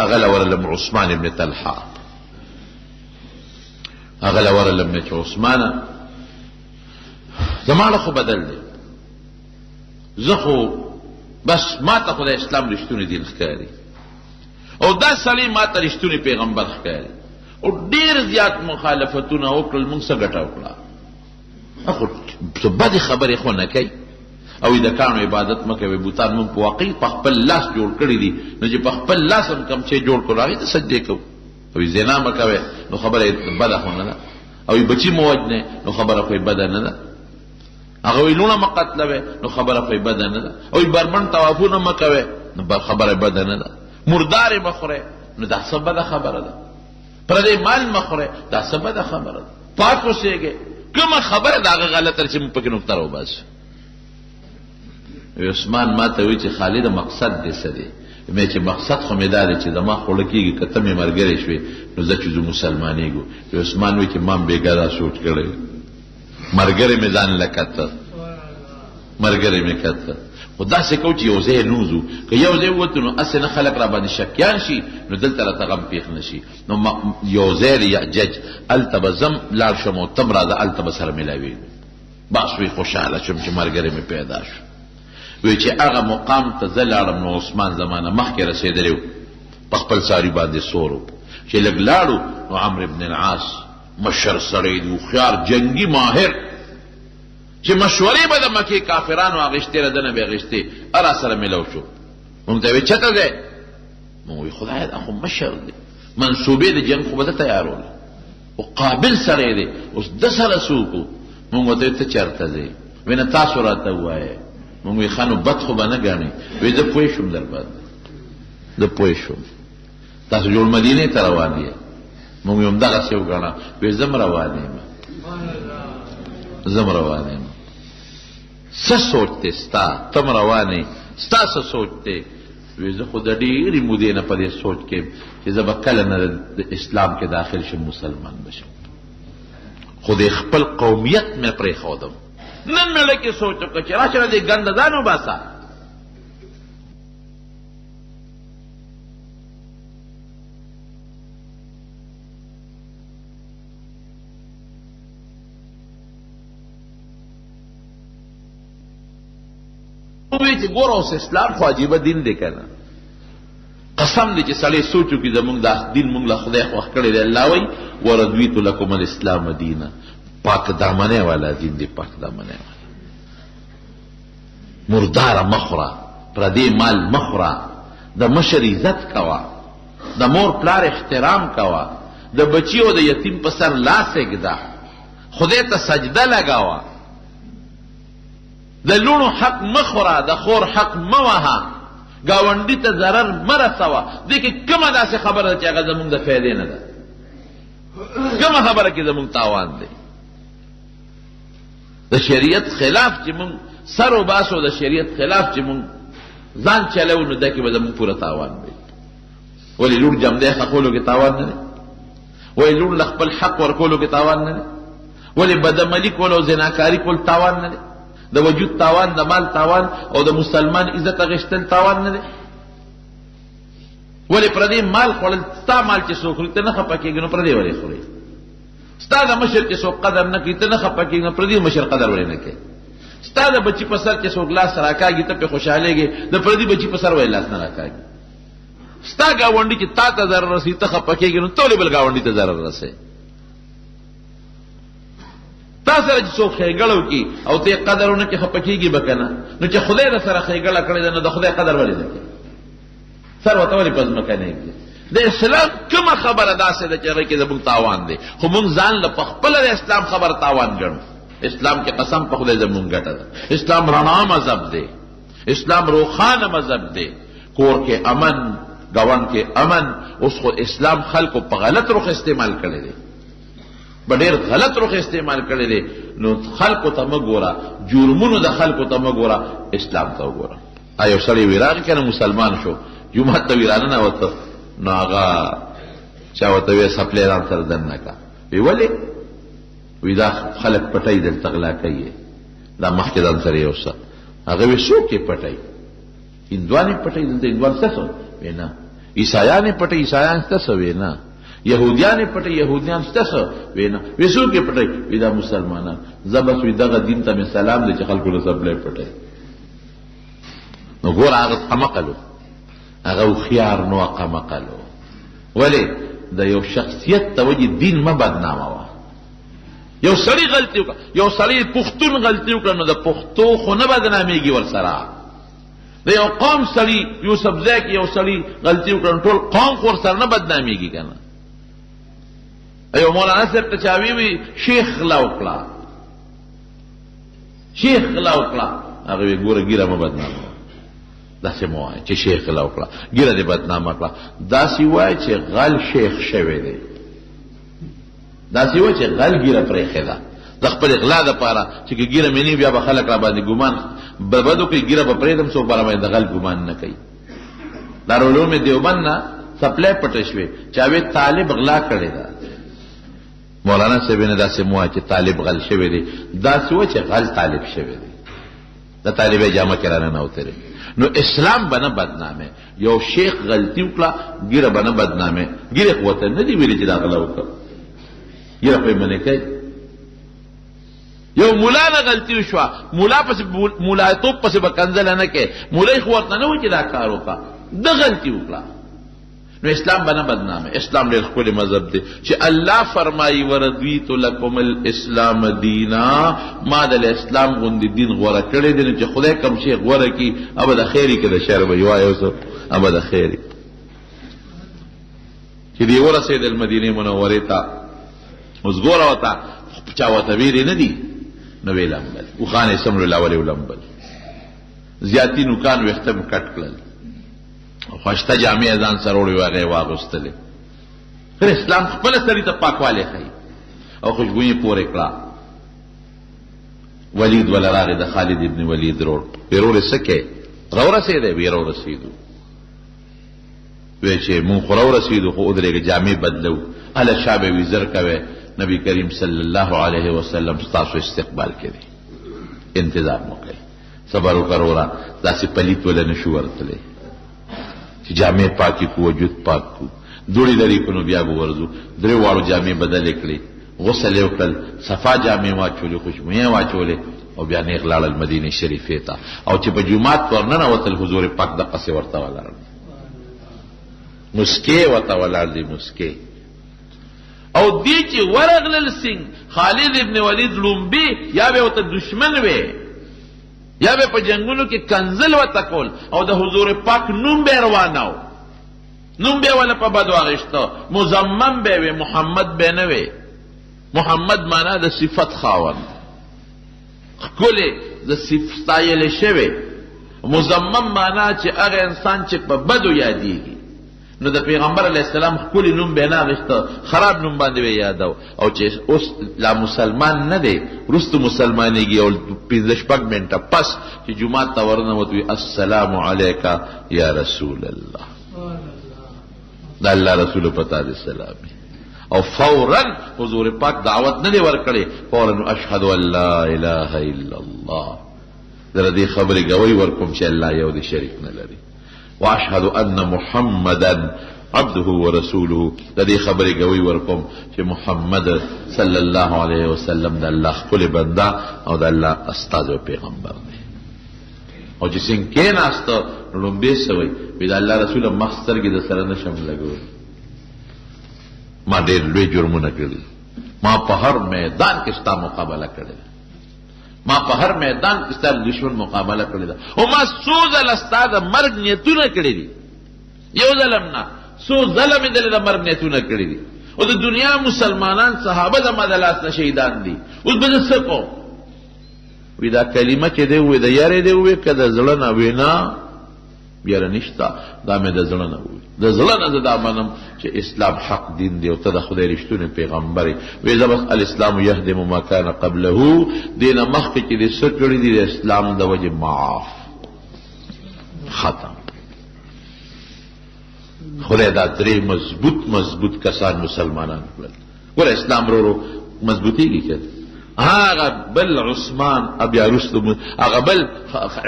هغه له ورغلم عثمان ابن طلحه، هغه له ورغلم مې چې عثمانه زما خو بدل دی، زه خو بس ما ته خو د اسلام رښتونی دین ښکاري او دا سړی ما ته رښتونی پیغمبر ښکاري او ډېر زیات مخالفتونه وکړل، موږ څه ګټه وکړه؟ خو څه بدې خبرې خو نه کوي او د کاڼو عبادت مه کوئ، بوتان موږ په واقعي په خپل لاس جوړ کړي دي، نو چې په خپل لاس هم کوم شی جوړ کړو هغې ته سجدې کوو. او زنا مه کوئ، نو خبره یې بده خو نه ده، او بچي مو وژنئ، نو خبره خو یې بده نه ده، هغه وایي لوڼه مه قتلوئ، نو خبره خو یې بده نه ده، او برمن طوافونه مه کوئ، نو خبره یې بده نه ده، مردارې مه خورئ، نو دا څه بده خبره ده، پردی مال مه خورئ، دا څه بده خبره ده، پاک اوسېږئ. کومه خبره د هغه غلطه چې موږ پکې نقطه راوباسو؟ عثمان ما ته وایي چې خالده مقصد دې څه دی؟ مې چې مقصد خو مې دا دی چې زما خوله کېږي که ته مې ملګری شوې نو زه چې ځو مسلمانېږو. عثمان وایي چې ما هم بېګا دا سوچ کړی، ملګری مې ځان له کته، ملګری مې کته، خو داسې کوو چې یو ځای نه وځو، که یو ځای ووتو نو هسې نه خلک را باندې شکیان شي، نو دلته راته غم پېښ نه شي، نو یو ځای دی یأجج، هلته به ځم لاړ شم او ته هم راځه، هلته به سره میلاوېږو. بس وی خوشحاله شوم چې ملګری مې پیدا شو. وی چې هغه مقام ته زه لاړم نو عثمان زما نه مخکې رسېدلی و، په خپل څاروي باندې سور و. چې لږ لاړو نو عمرو بن العاص مشر سړی دی، هوښیار جنګي ماهر، چې مشورې به د مکې کافرانو اخیستې له ده نه به یې اخیستې، را سره میلاو شو. مونږ ته وی چېرته ځئ؟ مونږ وی خدای دا خو مشر دی، منصوبې د جنګ خو به ده تیارولې او قابل سړی دی، اوس ده سره څوک و؟ مونږ ورته وی ته چېرته ځې؟ وی نه تاسو راته ووایئ. مونږ وی ښه نو بد خو به نه ګڼې؟ وی زه پوه شوم در باندې، زه پوه شوم تاسو جوړ مدینې ته روان یې. مونږ یې همدغسې وګڼه. وی زه هم روان یم، زه هم روان یم. څه سوچ دی ستا؟ ته هم روان یې، ستا څه سوچ دی؟ وی زه خو د ډېرې مودې نه په دې سوچ کې یم چې زه به کله نه د اسلام کې داخل شم، مسلمان به شم، خو د خپل قومیت مې پرېښودم. نن مې لکه سوچ وکړ چې راشه له دې ګنده ځان وباسه. وی چې ګوره اوس اسلام خو عجیبه دین دی که نه. قسم دی چې سړی سوچ وکړي زمونږ دا دین مونږ له خدای خوښ کړی دی. الله وایي وردویت لکم الاسلام دینا، پاک دامنه والا دین دی، پاک دامنه والا. مرداره مه خوره، پردی مال مه خوره، د مشر عزت کوه، د مور پلار احترام کوه، د بچي او د یتیم په سر لاس ایږده، خدای ته سجده لګوه، د لوڼو حق مه خوره، د خور حق مه وهه، ګاونډي ته ضرر مه رسوه. دې کې کومه داسې خبره ده چې هغه زموږ د فایدې نه ده؟ کومه خبره کې زموږ تاوان دی؟ د شریعت خلاف چې موږ سر وباسو، د شریعت خلاف چې موږ ځان چلوو، نو دا کې به زموږ پوره تاوان دی. ولې لوڼ جمدی ښخولو کې تاوان نه دی؟ ولې لوڼ له خپل حق ورکولو کې تاوان نه دی؟ ولې بدعملي کول او زناکاري کول تاوان نه دی؟ د وجود تاوان، د مال تاوان او د مسلمان عزت اخیستل تاوان نه دی؟ ولې پردی مال خوړل، ستا مال چې څوک خوري ته نه خفه کېږي، نو پردی ولې خوري؟ ستا د مشر چې څوک قدر نه کوي ته نه خفه کېږي، نو پردي مشر قدر ولې نه کوي؟ ستا د بچي په سر چې څوک لاس راکاږي ته پرې خوشحالېږې، د پردي بچي په سر ولې لاس نه راکاږي؟ ستا ګاونډي چې تا ته ضرر رسي ته خفه کېږې، نو ته ولې بل ګاونډي ته ضرر رسې؟ تا سره چې څوک ښېګړه وکړي او ته یې قدر ونه کړې خفه کېږي به که نه؟ نو چې خدای در سره ښېګړه کړې ده نو د خدای قدر ولې نه کوې؟ سر ورته ولې په ځمکه نه ږدې؟ د اسلام کومه خبره داسې ده چې هغه کې زموږ تاوان دی، خو موږ ځان له په خپله د اسلام خبره تاوان ګڼو. اسلام کې قسم په خدای زموږ ګټه ده. اسلام رڼا مذهب دی، اسلام روښانه مذهب دی، کور کې امن، ګاونډ کې امن. اوس خو اسلام خلکو په غلط رخ استعمال کړی دی، په ډېر غلط رخ استعمال کړی دی. نو خلکو ته مه ګوره، جرمونو د خلکو ته مه ګوره، اسلام ته وګوره. یو سړی وی راغی که نه مسلمان شو، جومات ته وی راننوته، نو هغه چا ورته وی څپلی ځان سره دننه کړه. وی ولې؟ وی دا خلک پټوي دلته غلا کوي، دا مخکې ځان سره یوسه. هغه وی څوک یې پټوي؟ هندوان یې پټوي دلته، هندوان څه څه؟ وی نه. عیسایان یې پټوي، عیسایان څه څه؟ وی نه. یهودیان یې پټوي، یهودیان څه څه؟ وی نه. وی څوک یې پټوي؟ وی دا مسلمانان. زه بس وی دغه دین ته مې سلام دی چې خلکو له څپلی پټوي. نو ګوره هغه قمقلو، هغه هوښیار نو قمقلو. ولې د یو شخصیت ته وجې دین مه بدناموه. یو سړي غلطي وکړه، یو سړي پښتون غلطي وکړه، نو د پښتو خو نه بدنامېږي ورسره. د یو قوم سړي یوسفزی کې یو سړي غلطي وکړه، نو ټول قوم خو ورسره نه بدنامېږي که نه. یو مولانا صاحب ته چا وی شیخ غلا وکړه، شیخ غلا وکړه، هغه وی ګوره ږیره مه بدناموه، داسې مه وایه چې شیخ غلا وکړه، ږیره دې بدنامه کړه. داسې وایه چې غل شیخ شوی دی، داسې وایه چې غل ږیره پرېښې ده د خپلې غلا دپاره، چې که ږیره مې نه بیا به خلک راباندې ګمان به بد وکړي، ږیره به پرېږدم څوک به راباندې د غل ګمان نه کوي. دارالعلوم دیوبند نه څپلی پټې شوې، چا وی طالب غلا کړې ده. مولانا صاحب نه داسې مو چې طالب غل شوی دی، داسې و چې غل طالب شوی دی، د طالبې جامه کې رانه نوتلی. نو اسلام به نه بدنامه. یو شیخ غلطي وکړه، ږیره به نه بدنامه، ږیرې خو ورته نه دي ویلي چې دا غلا وکړه، ږیره خو یې منې کوي. یو مولا نه غلطي وشوه، مولا پسې مولاتوب پسې به کنځله نه کوي، مولوي خو ورته نه وایي چې دا کار وکړه، ده غلطي وکړه. نو اسلام به نه بدنامه. اسلام ډېر ښکلی مذهب دی چې الله فرمایي وردویت لکم الاسلام دینا، ما د اسلام غوندې دین غوره کړی دی. نو چې خدای کوم شی غوره کړي هغه د خیري که د شر وي، وایه اوس هغه د خیري. چې دی ورسېدل مدینې منورې ته، اوس ګوره ورته چا ورته ویلي نه دي، نو ویې لمبل، اوښان یې څومره لاولې ولمبل، زیاتي نوکان ویښته مو کټ کړل، خوشته جامې ځان سره وړې وې، هغه یې واغوستلې. خو اسلام خپله سړي ته پاکوالی ښيي او خوشبويي یې پورې کړه. ولید وله راغی، د خالد ابن ولید ورور، وی ورور یې څه کوې؟ راورسېدی؟ وی راورسېدو. وی چې مونږ خو راورسېدو، خو ودرېږه جامې بدلو، هله شابه وي زر کوی، نبی کریم صلی الله علیه وسلم ستاسو استقبال کوي، انتظار مو کوي. صبر وکړه وروره، داسې پلیت وله نه شو ورتلی چې جامې پاکې کړو، وجود پاک کړو، دوړې لرې کړو، نو بیا به ورځو. درې واړو جامې بدلې کړې، غسل یې وکړل، صفا جامې واچولې، خوشبویې واچولې، او بیا نیغ لاړل مدینې شریفې ته، او چې په جومات ورننوتل حضور پاک دقسې ورته ولاړ، مسکې ورته ولاړ دي مسکې. او دې چې ورغلل سنګ خالد ابن ولید لومبي یا به ورته دشمن وي یا به په جنگونو کې کنزل ورته کول، او د حضور پاک نوم به رواناو، نوم به ولا په بد واغشته، مزمم به وي، محمد به نه وي. محمد معنا د صفت خاوند، ښکلی د ستایل شوی. مزمم معنا چې هغه انسان چې په بدو یادېږي، نو د پیغمبر علیه السلام ښکلی نوم به نه اخیسته، خراب نوم باندې به یادو. او چې اوس لا مسلمان نه دی، وروسته مسلمانېږي او پنځه شپږ منټه پس چې جومات ته ورننوت وي السلام علیک یا رسول الله، د الله رسول په تا دې سلام. او فورا حضور پاک دعوت نه دی ورکړی، فورا اشهد ان لا اله الا الله، زه دې خبرې ګواهي ورکوم چې الله یو دی شریک نه لري، واشهد ان محمدا عبده ورسوله، د دې خبرې ګواهي ورکوم چې محمد صلی الله علیه وسلم د الله ښکلی بنده او د الله استازی او پیغمبر دی. او چې څنګه کېناسته نو لومبی څه وایي؟ وایي د الله رسوله مخ سترګې د سره نه شم لګولی، ما ډېر لوی جرمونه کړي، ما په هر میدان کې ستا مقابله کړې ده، ما په هر میدان کې ستا د دشمن مقابله کړې ده، او ما څو ځله ستا د مرګ نیتونه کړي دي، یو ځل هم نه، څو ځله مې دلې د مرګ نیتونه کړي دي، او د دنیا مسلمانان صحابه زما د لاس نه شهیدان دي، اوس به زه څه کوم؟ وی دا کلمه چې دی ووایي د یارې دی ووایي که د زړه نه؟ وی نه یاره نشته، دا مې د زړه نه ووایي، د زړه نه زه دا منم چې اسلام حق دین دی او ته د خدای رښتونی پیغمبر یې. وی زه بس الاسلام یهدم ما کان قبله، دې نه مخکې چې دې څه کړي دي د اسلام د وجې معاف، ختم. خدای دا درې مضبوط مضبوط کسان مسلمانان کړل. ګوره اسلام ورو ورو مضبوطېږي که هغه بل عثمان بیا وروسته، هغه بل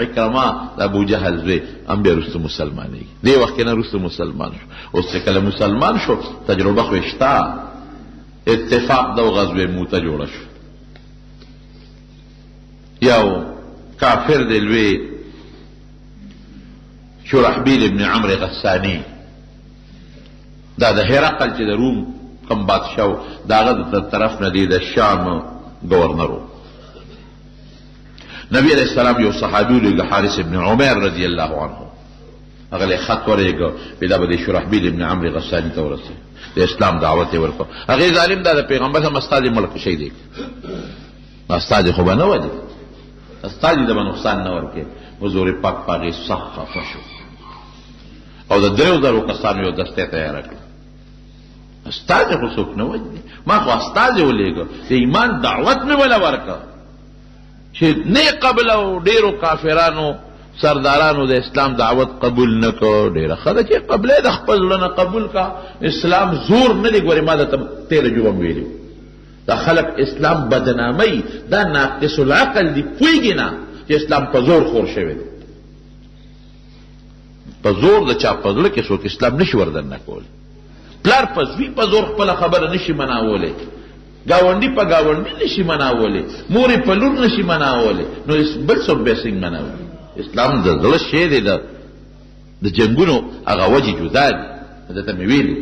عکرمه د ابو جهل زوی هم بیا وروسته مسلمانېږي. دې وخت کې نه وروسته مسلمان شو. اوس چې کله مسلمان شو تجربه خو یې شته، اتفاق د غزوې موته جوړه شو. یو کافر دی لوی شرحبیل ابن عمرو غسانی، دا د هرقل چې د روم کوم بادشاه و د هغه د طرف نه دی د شام ګورنر و. نبی علیه السلام یو صحابي ولېږه حارث ابن عمیر رضی الله عنه، هغه له خط ورېږه وی دا به د شرحبیل ابن عمرو غساني ته ورسېږي، د اسلام دعوت یې ورکړ. هغې ظالم دا د پیغمبر هم استازی مړ کړ شهید یې کړ. استازی خو به نه ولي، استازي ته به نقصان نه ورکړي. حضور پاک په هغې سخت خفه شو او د 3000 کسانو یو دسته تیاره کړه. استازی خو څوک نه وژني، ما خو استازی ولېږه، د ایمان دعوت مې وله ورکړه چې نه قبلو. ډېرو کافرانو سردارانو د اسلام دعوت قبول نه کړ. ډېره ښه ده چې قبلې د خپل زړه نه قبول کا، اسلام زور نه دی. ګورې ما درته تېره جمعه هم ویلي، دا خلک اسلام بدناموي، دا ناقص العقل دي، پوهېږي نه چې اسلام په زور خور شوی دی. په زور د چا په زړه کې څوک اسلام نشي وردننه کولی. پلار په زوی په زور خپله خبره نشي مناولی، ګاونډي په ګاونډي نشي مناولی، مور یې په لور نشي مناولی، نو بل څوک بیا څنګه مناوي؟ اسلام د زړه شی دی، د جنګونو هغه وجې جدا دي. درته مې ویلي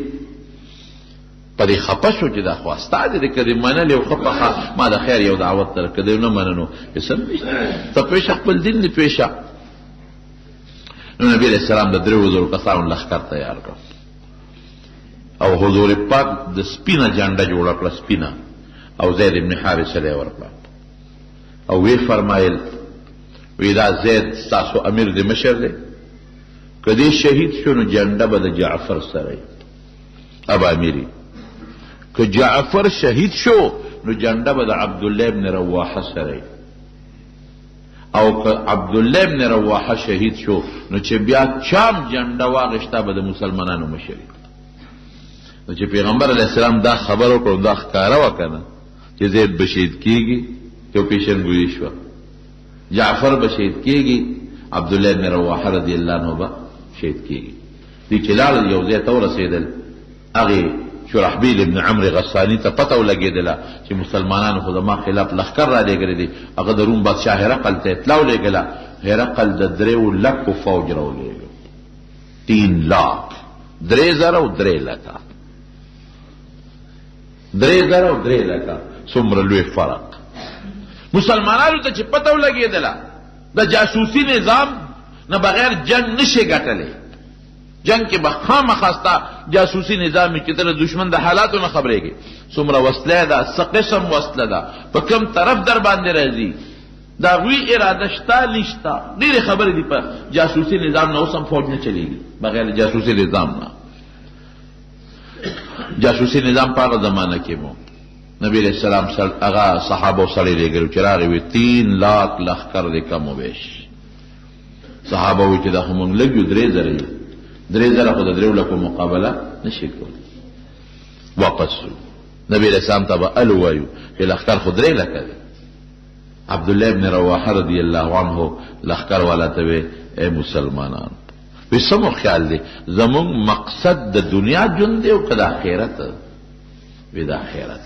په دې خپه شو چې دا خو استازی دی، که دې منلی او ښه پخه ما د خیر یو دعوت در که دې نه مننو څه نشته، ته پوه شه خپل دین دې پوه شه. نو نبی علیه السلام د 3000 کسانو لښکر تیار کړ او حضور پاک د سپینه جنډه جوړه کړه، سپینه، او زید ابن حارثه له ورکړه او وی فرمایل وی دا زید ستاسو امیر دی، مشر دی، که دی شهید شو نو جنډه به د جعفر سره وي ابا امیری، که جعفر شهید شو نو جنډه به د عبدالله ابن رواحه سره وي، او که عبدالله ابن رواحه شهید شو نو چې بیا چام جنډه واغشته به د مسلمانانو مشر. نو چې پیغمبر علیه السلام دا خبر وکړو دا ښکاره وه که نه چې زید به شهید کېږي، یو پیشنګویي شوه، جعفر به شهید کېږي، عبدالله ابن رواحه رضی الله عنه به شهید کېږي. دوی چې لاړل یو ځای ته ورسېدل، هغې شرحبیل ابن عمرو غسانی ته پته ولګېدله چې مسلمانانو خو زما خلاف لښکر رالېږلی دی. هغه د روم بادشاه هرقل ته اطلاع ولېږله. هرقل د دریو لکو فوج راولېږه، 3 لاک، 3,003 لکه، 3,003 لکه. څومره لوی فرق. مسلمانانو ته چې پته ولګېدله د جاسوسي نظام نه بغیر جنګ نشي ګټلی. جنګ کې به خامخا ستا جاسوسي نظام وي چې ته د دښمن د حالاتو نه خبرېږې، څومره وسله ده، څه قسم وسله ده، په کوم طرف در باندې راځي، د هغوی اراده شته نشته. ډېرې خبرې دي په جاسوسي نظام نه. اوس هم فوج نه چلېږي بغیر له جاسوسي نظام نه. جاسوسي نظام په هغه زمانه کې مو نبی علیہ السلام هغه صحابو سړی لېږلو چې راغی وي 3 لاک لښکر دې کم وبېش. صحابه وی چې دا خو مونږ لږ یو، 3,000 یو، 3,000 خو د 3 لکو مقابله نشي کولی. واپس شو. نبی علیہ السلام ته به ال ووایو چې لښکر خو 3 لکه دی. عبدالله ابن رواحه رضی الله عنه لښکر والا ته وی ای مسلمانان، وی څه مو خیال دی، زمونږ مقصد د دنیا ژوند دی او که د آخرت؟ وی د آخرت.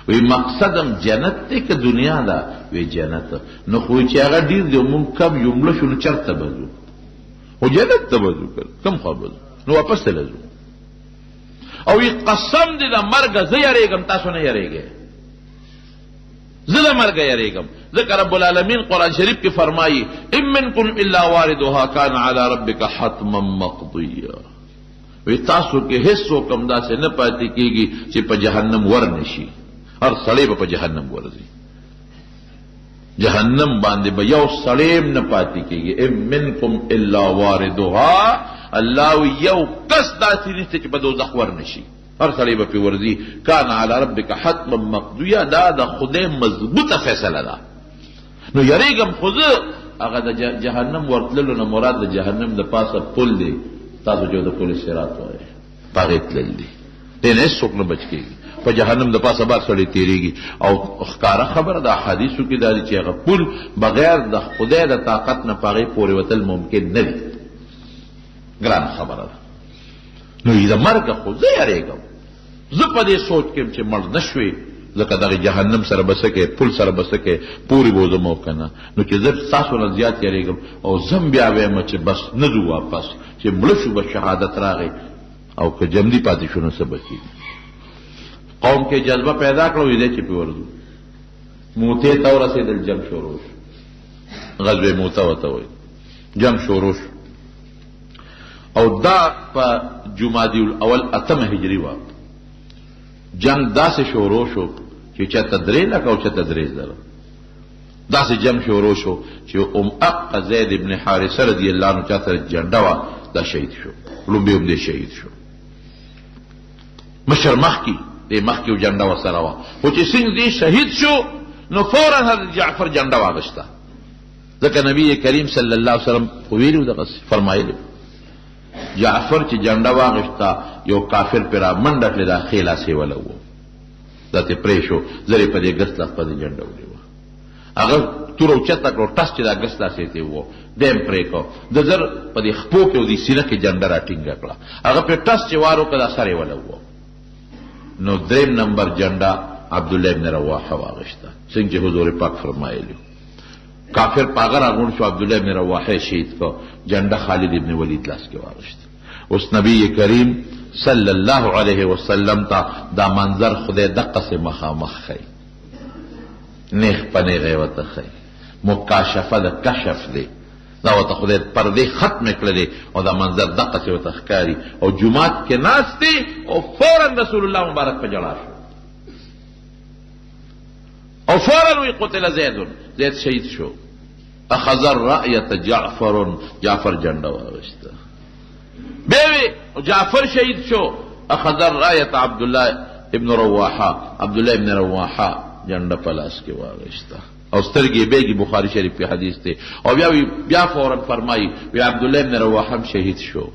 وی مقصد هم جنت دی که دنیا ده؟ وی جنت. نو خو چې هغه ډیر دی مونږ کم یو، مړه شو نو چرته به ځو؟ خو جنت ته به ځو، کم خوا به ځو؟ نو واپس ته ځو. او وی قسم دی د مرګه زه یریږم، تاسو نه یریږئ. زه د مرګه یریږم، ځکه رب العالمین قرآن شریف کې فرمایي ان منکم الا واردها کان علی ربک حتما مقضیا. وی تاسو کې هیڅ څوک هم داسې نه پاتې کېږي چې په جهنم ور نشي. هر سړی به په جهنم ورځي، جهنم باندې به یو سړی هم نه پاتې کېږي. ان منکم الا واردها، الله وی یو کس داسې نشته چې په دوزخ ور نشي، هر سړی به پې ورځي. کان علی ربک حتما مقضیا، دا د خدای مضبوطه فیصله ده. نو یریږم خو زه هغه د جهنم ورتللو نه مراد د جهنم د پاسه پل دی، تاسو چې د پل صراط وایئ، په هغې تلل دي، دې نه هېڅوک نه بچ کېږي. په جهنم د پاسه بار سړی تېرېږي. او ښکاره خبره د احادیثو کې دا دي چې هغه پل بغیر د خدای د طاقت نه په هغې پورې وتل ممکن نه دي. ګرانه خبره ده. نو د مرګ خو زه یریږم، زه په دې سوچ کې یم چې مړ نه شوې، ځکه دغه جهنم سره به څه کوې، پل سره به څه کوې، پورې به وځم او که نه. نو چې زه ستاسو نه زیات یریږم او زه هم بیا وایم چې بس نه ځو واپس، چې مړه شو بس شهادت راغی، او که ژوندي پاتې شو نو څه به کېږي. قوم کې جذبه پیدا کړه، ویې دی چې پرې ورځو. موتې ته ورسېدل، جنګ شروع شو. غزوې موته ورته وایي. جنګ شروع شو او دا په جمادی الاول 8 هجری وه. جنگ داسې شروع شو چې چاته 3 لکه او چاته 3,000. داسې جنگ شروع شو چې اق زید ابن حارثه رضی الله عنه چا سره جنډه وه، دا شهید شو. لومبی هم دی شهید شو. مشر مخکې دی، مخکې یو جنډه ورسره وه، خو چې څنګه دی شهید شو نو فورا حضرت جعفر جنډه واغسته. ځکه نبی کریم صلی الله علیه وسلم خو ویلي وو، دغسې فرمایلي. جعفر چې جنډه واغسته، یو کافر پرې رامنډه کړې، دا ښی لاس یې ولګو، دا ترې پرې شو، زر یې په دې ګس لاس باندې جنډه ونیوه. هغه توره اوچته کړو، ټس چې دا ګس لاس یې ترې وو، دی هم پرې کړ. ده زر په دې خپو کې او دې سینه کې جنډه راټینګه کړه، هغه پرې ټس چې وار وکړه، دا سر یې ولګو. نو دریم نمبر جنډه عبدالله ابن رواحه واغسته، څنګه چې حضور پاک فرمایلی. کافر په هغه راغونډ شو، عبدالله ابن رواحه شهید کړ، جنډه خالد ابن ولید لاس کې واغسته. اوس نبی کریم صلی الله علیه وسلم ته دا منظر خدای دقسې مخامخ ښیي، نیغ په نیغه یې ورته ښیي. مکاشفه د کشف دی، دا ورته خدای پردې ختمې کړلې او دا منظر دقسې ورته ښکاري. او جومات کې ناست دی او فورا رسول الله مبارک په ژړا شو او فورا وی قتل زید، زید شهید شو. اخذ الرأیة جعفر، جعفر جنډه واغسته. بیا وی جعفر شهید شو. اخذ الرأیة عبد الله ابن رواحه، عبد الله ابن رواحه جنډه په لاس کې واغسته او سترګې بیګي. بخاری شریف کې حدیث دی. او بیا وی بیا فورا فرمایي وی عبد الله ابن رواحه هم شهید شو.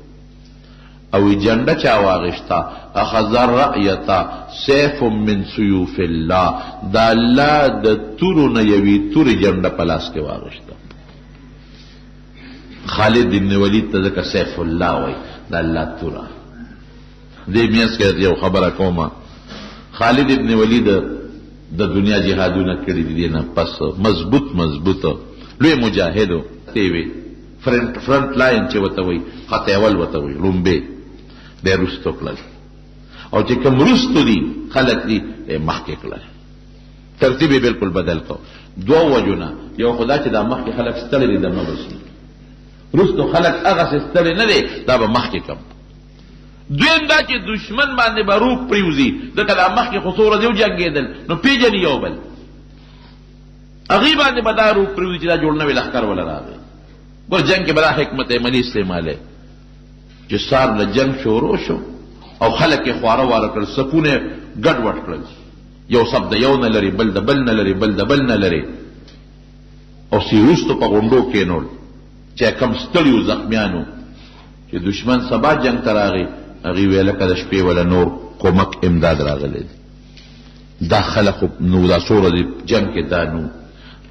او جنډه چا واغسته؟ اخذ الرأیة سیف من سیوف الله، د الله د تورو نه یوې تورې جنډه په لاس کې واغسته. خالد ابن ولید ته ځکه سیف الله وایي، د الله توره. دې مینځ کې یو خبره کوم. خالد ابن ولید د دنیا جهادونه کړي دي نه پس مضبوط مضبوط لوی مجاهد دی وی، فرنٹ لاین چې وته وي، خط اول وته وي، لومبه دی رستو کړل، او چې کوم رستو دي خلک دي مخکې کړل، ترتیب یې بالکل بدل کړ. دوه وجونه، یو خدا چې دا مخکې خلک ستړي دي دمه بشي، رستو خلک هغسې ستړي نه دی، دا به مخکې کم. دویم دا چې دشمن باندې به روپ پرېوځي، ځکه دا مخکې خو څو ورځې وجنګېدل نو پېژني یو بل، هغې باندې به دا روپ پرېوځي چې دا جوړ نوی لښکر وله راغی. ګور جنګ کې به دا حکمت عملي استعمالوي چې سار له جنګ شروع شو او خلک یې خواره واره کړل، صفونه یې ګډوډ کړل، یو صف د یو نه لري، بل د بل نه لري، بل د بل نه لري، او سیروستو په غونډو کېنول چې کم ستړیو زخمیانو چې دشمن سبا جنگ ته راغی، هغې ویل لکه د شپې وله نور کومک امداد راغلی دی. دا خلک نو دا څو ورځې جنګ کې دا نو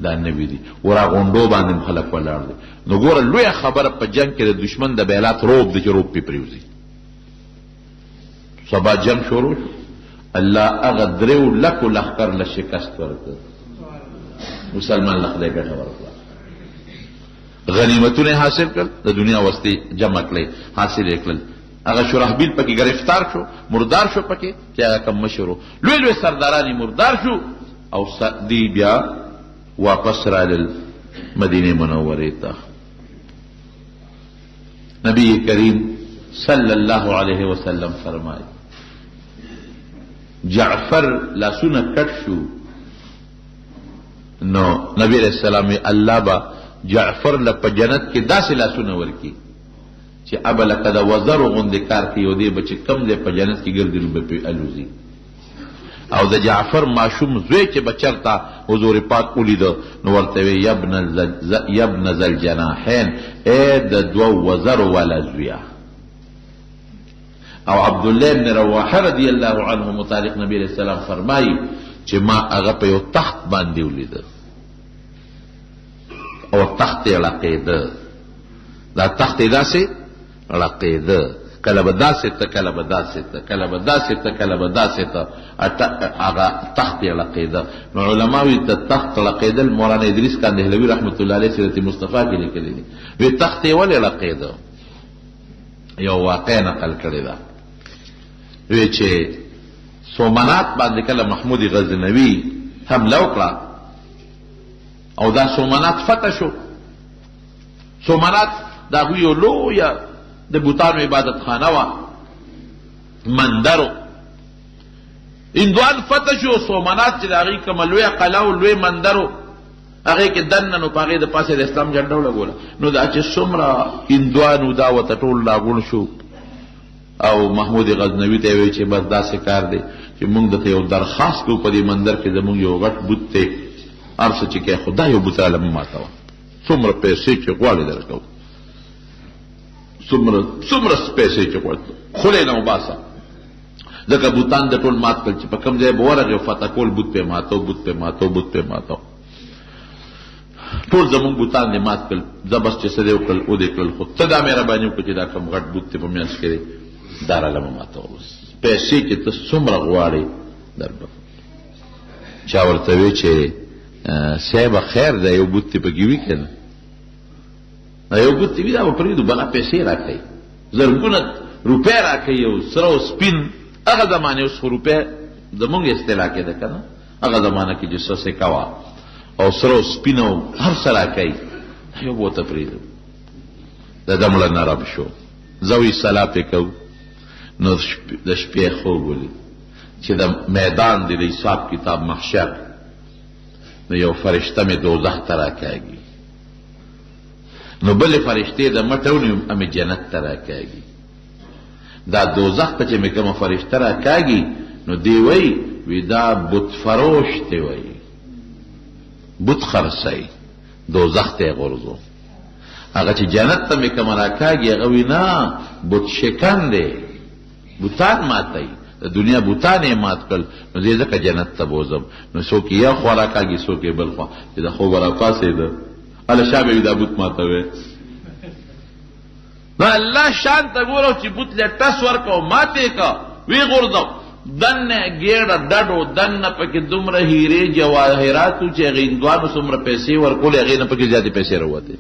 دا نوي دي، ورا غونډو باندې هم خلک ولاړ دي. نو ګوره لویه خبره په جنګ کې د دشمن د بیلات روب دی چې روب پې پرېوځي. سبا جنګ شروع شو، الله هغه دریو لکو لښکر له شکست ورکړ، مسلمان له خدای ګټه ورکړه، غنیمتونه حاصل کړل، د دنیا وستې جمع کړې حاصل یې کړل. هغه شرحبیل پکې گرفتار شو، مردار شو پکې چې هغه کوم مشر و، لوی لوی سرداران یې مردار شو، او دی بیا واپس رالل مدینې منورې ته. نبی کریم صلی الله علیه وسلم فرمایي جعفر لاسونه کټ شو، نو نبی علیہ السلام الله با جعفر له په جنت کې داسې لاسونه ورکي چې ابا لکه د وزرو غوندې کار کوي، او دی به چې کوم ځای په جنت کې ګرځي نو به پرې الوزي. او د جعفر ماشوم زوی چې به چېرته حضور پاک ولیده نو ورته وی یبن ذا الجناحین، ای د دوو وزرو والا زویه. او عبدالله بن رواحه رضی الله عنه متعلق نبی علیہ السلام فرمایي چې ما هغه په یو تخت باندې ولیده او تخت یې ړقېده، دا تخت یې داسې ړقېده، کله به داسې ته، کله به داسې ته، کله به داسې ته، کله به داسې ته، هغه تخت یې ړقېده. نو علما وایي ته تخت ړقېدل، مولانا ادریس کاندهلوي رحمت الله علیه سیرت مصطفی کې لیکلی دی، وی تخت یې ولې ړقېده؟ یو واقع نقل کړې ده، وی چې سومنات باندې کله محمود غزنوي حمله وکړه او دا سومنات فتح شو. سومنات د هغوی یو لویه د بوتانو عبادت خانه وه، مندر و. هندوان فتح شو، سومنات چې د هغوی کومه لویه قلعه او لوی مندر و، هغې کې دننه نو په هغې د پاسه د اسلام جنډه ولګوله. نو دا چې څومره هندوان وو دا ورته ټول راغونډ شو، او محمود غزنوي ته یې وویل چې بس داسې کار دی چې موږ درته یو درخواست کوو، په دې مندر کې زموږ یو غټ بت دی، هر څه چې کوې خو دا یو بت راله مه ماتوه، څومره پیسې چې غواړې درکوو، څومره څومره پیسې چې غواړې خولې نه وباسه، ځکه بوتان د ټول مات کړل چې په کوم ځای به ورغی او فتح کول، بت پې ماتو، بت پې ماتو، بت پې ماتو، ټول زموږ بوتان دې مات کړل، زه بس چې څه دې وکړل او دې کړل، خو ته دا مهرباني وکړه چې دا کوم غټ بت دی په منځ کې دی دا راله مه ماتوه، بس پیسې چې ته څومره غواړې دربه. چا ورته وی چې صاحب خیر دی، یو بت دی پکې وي که نه، دا یو بت دی وي، دا به پرېږدو، بلا پیسې راکوي، زرګونه روپۍ راکوي، او سره او سپین. هغه زمانې اوس خو روپۍ زموږ اصطلاح کې ده که نه، هغه زمانه کې چې څه سکه وه او سره او سپین او هر څه راکوي، یو به ورته پرېږدو. د ده مړه نرم شو، زه وایي سلا پرې کوو. نو د شپې خوب ولید چې د میدان دی د حساب کتاب محشر، نو یو فرشته مې دوزخ ته راکاږي، نو بلې فرشتې د مټه ونیوم مې جنت ته راکاږي. دا دوزخ ته چې مې کومه فرشته راکاږي نو دی وایي وی دا بت فروش دی، وایي بت خرڅوي، دوزخ ته یې غورځو. هغه چې جنت ته مې کومه راکاږي هغه وایي نه بت شکن دی، بوتان ماتوي، د دنیا بوتان یې مات کړل، نو زه یې ځکه جنت ته بوځم. نو څوک یې یو خوا راکاږي، څوک یې بل خوا. چې د خوبه راپاڅېده هله شا به وي دا بت ماتوي. نو الله شان ته ګوره چې بت له ټس ورکاو ماته کا وی غورځو، دنه ګیړه ډډو، دنه پکې دومره هیرې جواهراتو چې هغې هندوانو څومره پیسې ورکولې هغې نه پکې زیاتې پیسې راووتې.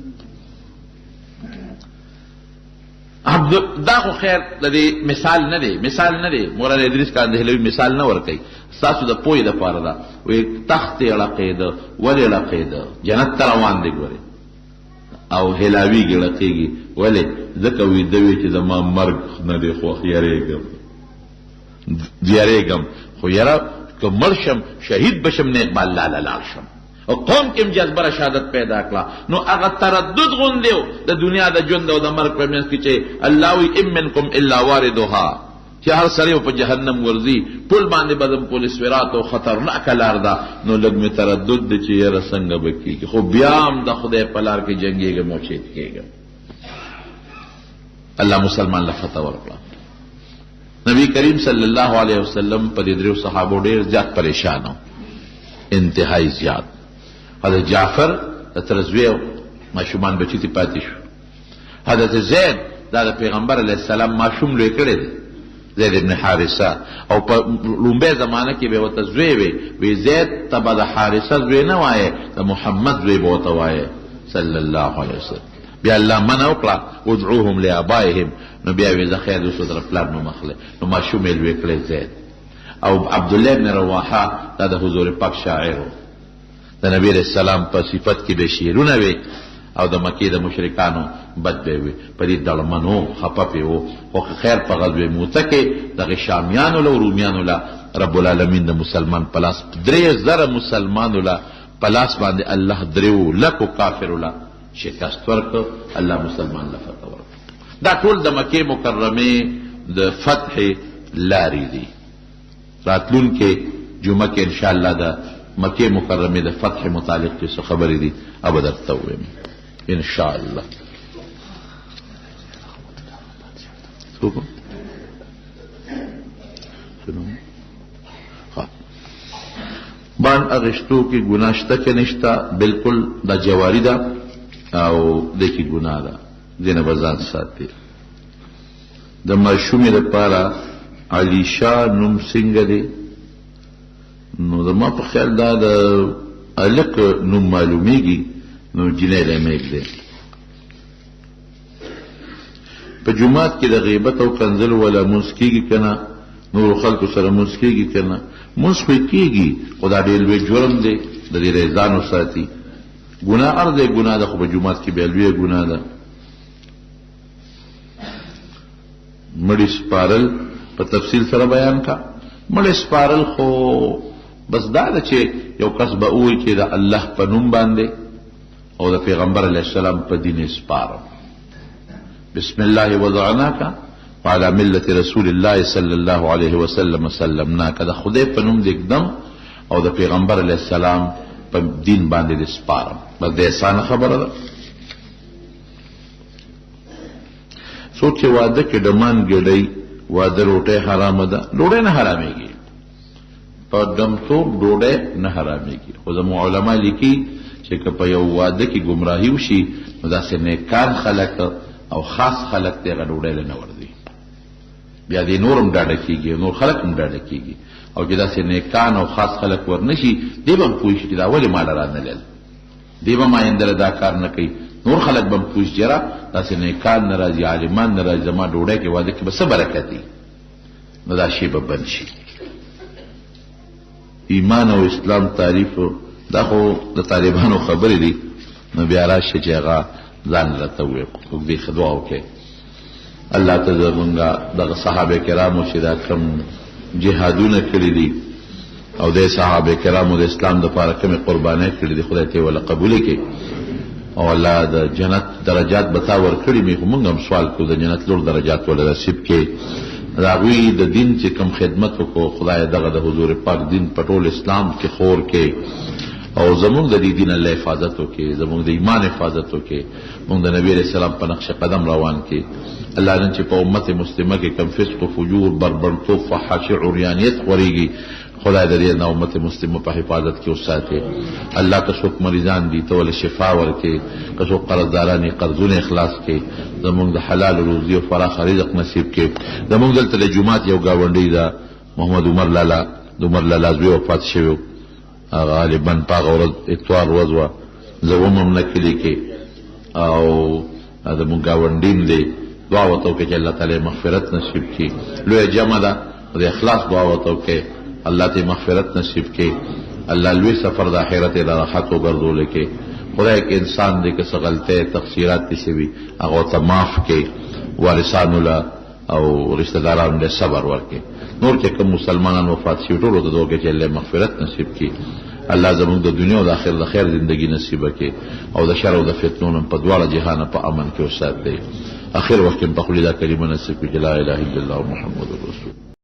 دا خو خیر د دې مثال نه دی، مثال نه دی. مولانا ادریس کاندهلوي مثال نه ورکوي، ستاسو د پوهې دپاره ده. وایي تخت یې ړقېده، ولې ړقېده؟ جنت ته روان دی ګورې، او هلاویږي، ړقېږي. ولې؟ ځکه ویده وي چې زما مرګ نه دی خوښ، یریږم، یریږم، خو یاره که مړ شم شهید به شم، نیک به الله له لاړ شم. او قوم کې هم جذبه رشادت پیدا کړه. نو هغه تردد غوندې و د دنیا د ژوند او د مرګ په منځ کې چې الله وایي ان منکم الا واردها، چې هر سړی په جهنم ورځي، پل باندې به ځم، پل صراط او خطرناکه لار ده. نو لږ مې تردد دی چې یاره څنګه به کېږي، خو بیا هم د خدای په لار کې جنګېږم او شهید کېږم. الله مسلمان له فتح ورکړه. نبی کریم صلی الله علیه وسلم په دې دریو صحابو ډېر زیات پریشان و، انتهایی زیات. حضرت جعفر د تره زوی ماشومان بچي ترې پاتې شو. حضرت زید دا د پیغمبر علیه السلام ماشوم لوی کړی دی، زید ابن حارثه، او په لومبۍ زمانه کې به ورته زوی وی، وی زید ته به د حارثه زوی نه وایې، د محمد زوی به ورته وایې صلی الله علیه وسلم. بیا الله منع وکړه ادعوهم لآبائهم، نو بیا وی زه خیر اوس تر پلار نوم اخلې. نو ماشوم یې لوی کړی زید. او عبدالله ابن رواحه دا د حضور پاک شاعر و، د نبی علیه السلام په صفت کې به شعرونه وي او د مکې د مشرکانو بد به وي، په دې دړمنو خپه پې وو. خو خیر په غزوې موته کې دغه شامیانو له رومیانو له رب العالمین د مسلمان په لاس 3000 مسلمانو له په لاس باندې الله 3 لکو کافرو له شکست ورکړ، الله مسلمان له فتح ورکړ. دا ټول د مکې مکرمې د فتح لارې دي. راتلونکې جمعه کې ان شاء الله د مکې مکرمې د فتح متعلق چې څه خبرې دي هغه به درته ووایم ان شاء الله. څوک؟ بان اغشتو کې ګناه شته که نشته؟ بالکل دا جواری ده او دې کې ګناه ده، دې نه به ځان ساتي. د ماشومې لپاره علیشا نوم څنګه دی؟ نو زما په خیال دا د هلک نوم معلومیږي، نو جینۍ له مې دی. په جومات کې د غیبت او کنځلو ولا مونځ کېږي که نه؟ نورو خلکو سره مونځ کېږي که نه؟ مونځ خو یې کېږي، خو دا ډېر لوی جرم دی، د دې نه ځان وساتي. ګناه هر ځای ګناه ده، خو په جومات کې بیا لویه ګناه ده. مړي سپارل په تفصیل سره بیان کا. مړي سپارل خو بس دا ده چې یو کس به ووایي چې د الله په نوم باندې او د پیغمبر علیه السلام په دین یې سپارم. بسم الله وضعناک وعلى ملة رسول الله صلی الله علیه وسلم سلمناک. د خدای په نوم دې ږدم او د پیغمبر علیه السلام په دین باندې دې سپارم. بس د اسانه خبره ده. څوک چې واده کې ډمان ګډي، واده روټۍ حرامه ده، ډوډۍ نه حرامېږي، په ډمتوب ډوډۍ نه حرامېږي. خو زموږ علما لیکي چې که په یو واده کې ګمراهي وشي نو داسې نیکان خلک او خاص خلک دی هغه ډوډۍ له نه ورځي، بیا دې نور هم ډاډه کېږي، نور خلک هم ډاډه کېږي. او چې داسې نیکان او خاص خلک ورنشي، دی به هم پوه شي چې دا ولې ماله رانه لل، دی به هم آینده له دا کار نه کوي. نور خلک به هم پوه شي چې یاره داسې نیکان نه راځي، عالمان نه راځي، زما ډوډۍ کې واده کې به څه برکت وي، نو دا شی به بند شي. ایمان او اسلام تعریف دا خو د طالبانو خبرې دي، نو بیا راشه چې هغه ځان راته ووایي. اوږدې ښه دعا وکړئ الله ته زمونږ دغه صحابه کرامو چې دا کوم جهادونه کړي دي او د صحابه کرامو د اسلام دپاره کومې قربانۍ کړي دي، خدای ته یې وله قبولې کړي او الله د جنت درجات به تا ورکړي. مې خو مونږ هم سوال کوو د جنت لوړ درجات وله نصیب کړي. د هغوی د دین چې کوم خدمت وکړو، خدای دغه د حضور پاک دین په ټول اسلام کې خور کړي. او زمونږ د دې دین الله حفاظت وکړي، زمونږ د ایمان حفاظت وکړي، مونږ د نبی علیہ السلام په نقش قدم روان کړي. الله نن چې په امت مسلمه کې کم فسق و فجور، بربرتوب، فحاشي، عریانیت خورېږي، خدای د دې نه امت مسلمه په حفاظت کې وساتي. الله که څوک مریضان دي ته ول شفا ورکړي، که څوک قرضداران دي قرضونه اخلاص کړي، زمونږ د حلال روزي او فراخ رزق نصیب کړي. زمونږ دلته د جومات یو ګاونډی ده، محمد عمر لالا، د عمر لالا زوی وفات شوی و، هغه غالبا په هغه ورځ اتوار ورځ وه، زه وم هم نه کلي کې، او زموږ ګاونډي هم دی. دعا ورته وکړئ چې الله تعالی مغفرت نصیب کړي. لویه جمع ده، د اخلاص دعا ورته وکړئ، الله ته مغفرت نصیب کړي. الله لوی سفر د آخرت یې د راحت وګرځول کړي. خدای کې انسان دی که څه غلطۍ تقصیرات دې شوي هغه ورته معاف کړي، وارثانو له او رشتہ دارانو له صبر ورکړي. نور چې کوم مسلمانان وفات شوي ټولو ته دعا وکړئ چې الله مغفرت نصیب کړي. الله زموږ د دنیا او د آخرت د خیر زندگی نصیب کړي او د شر او د فتنو نه په دواړه جهانه په امن کې وساتي. اخر وخت کې په خپل دا کلمه نصیب کړي چې لا اله الا الله محمد رسول.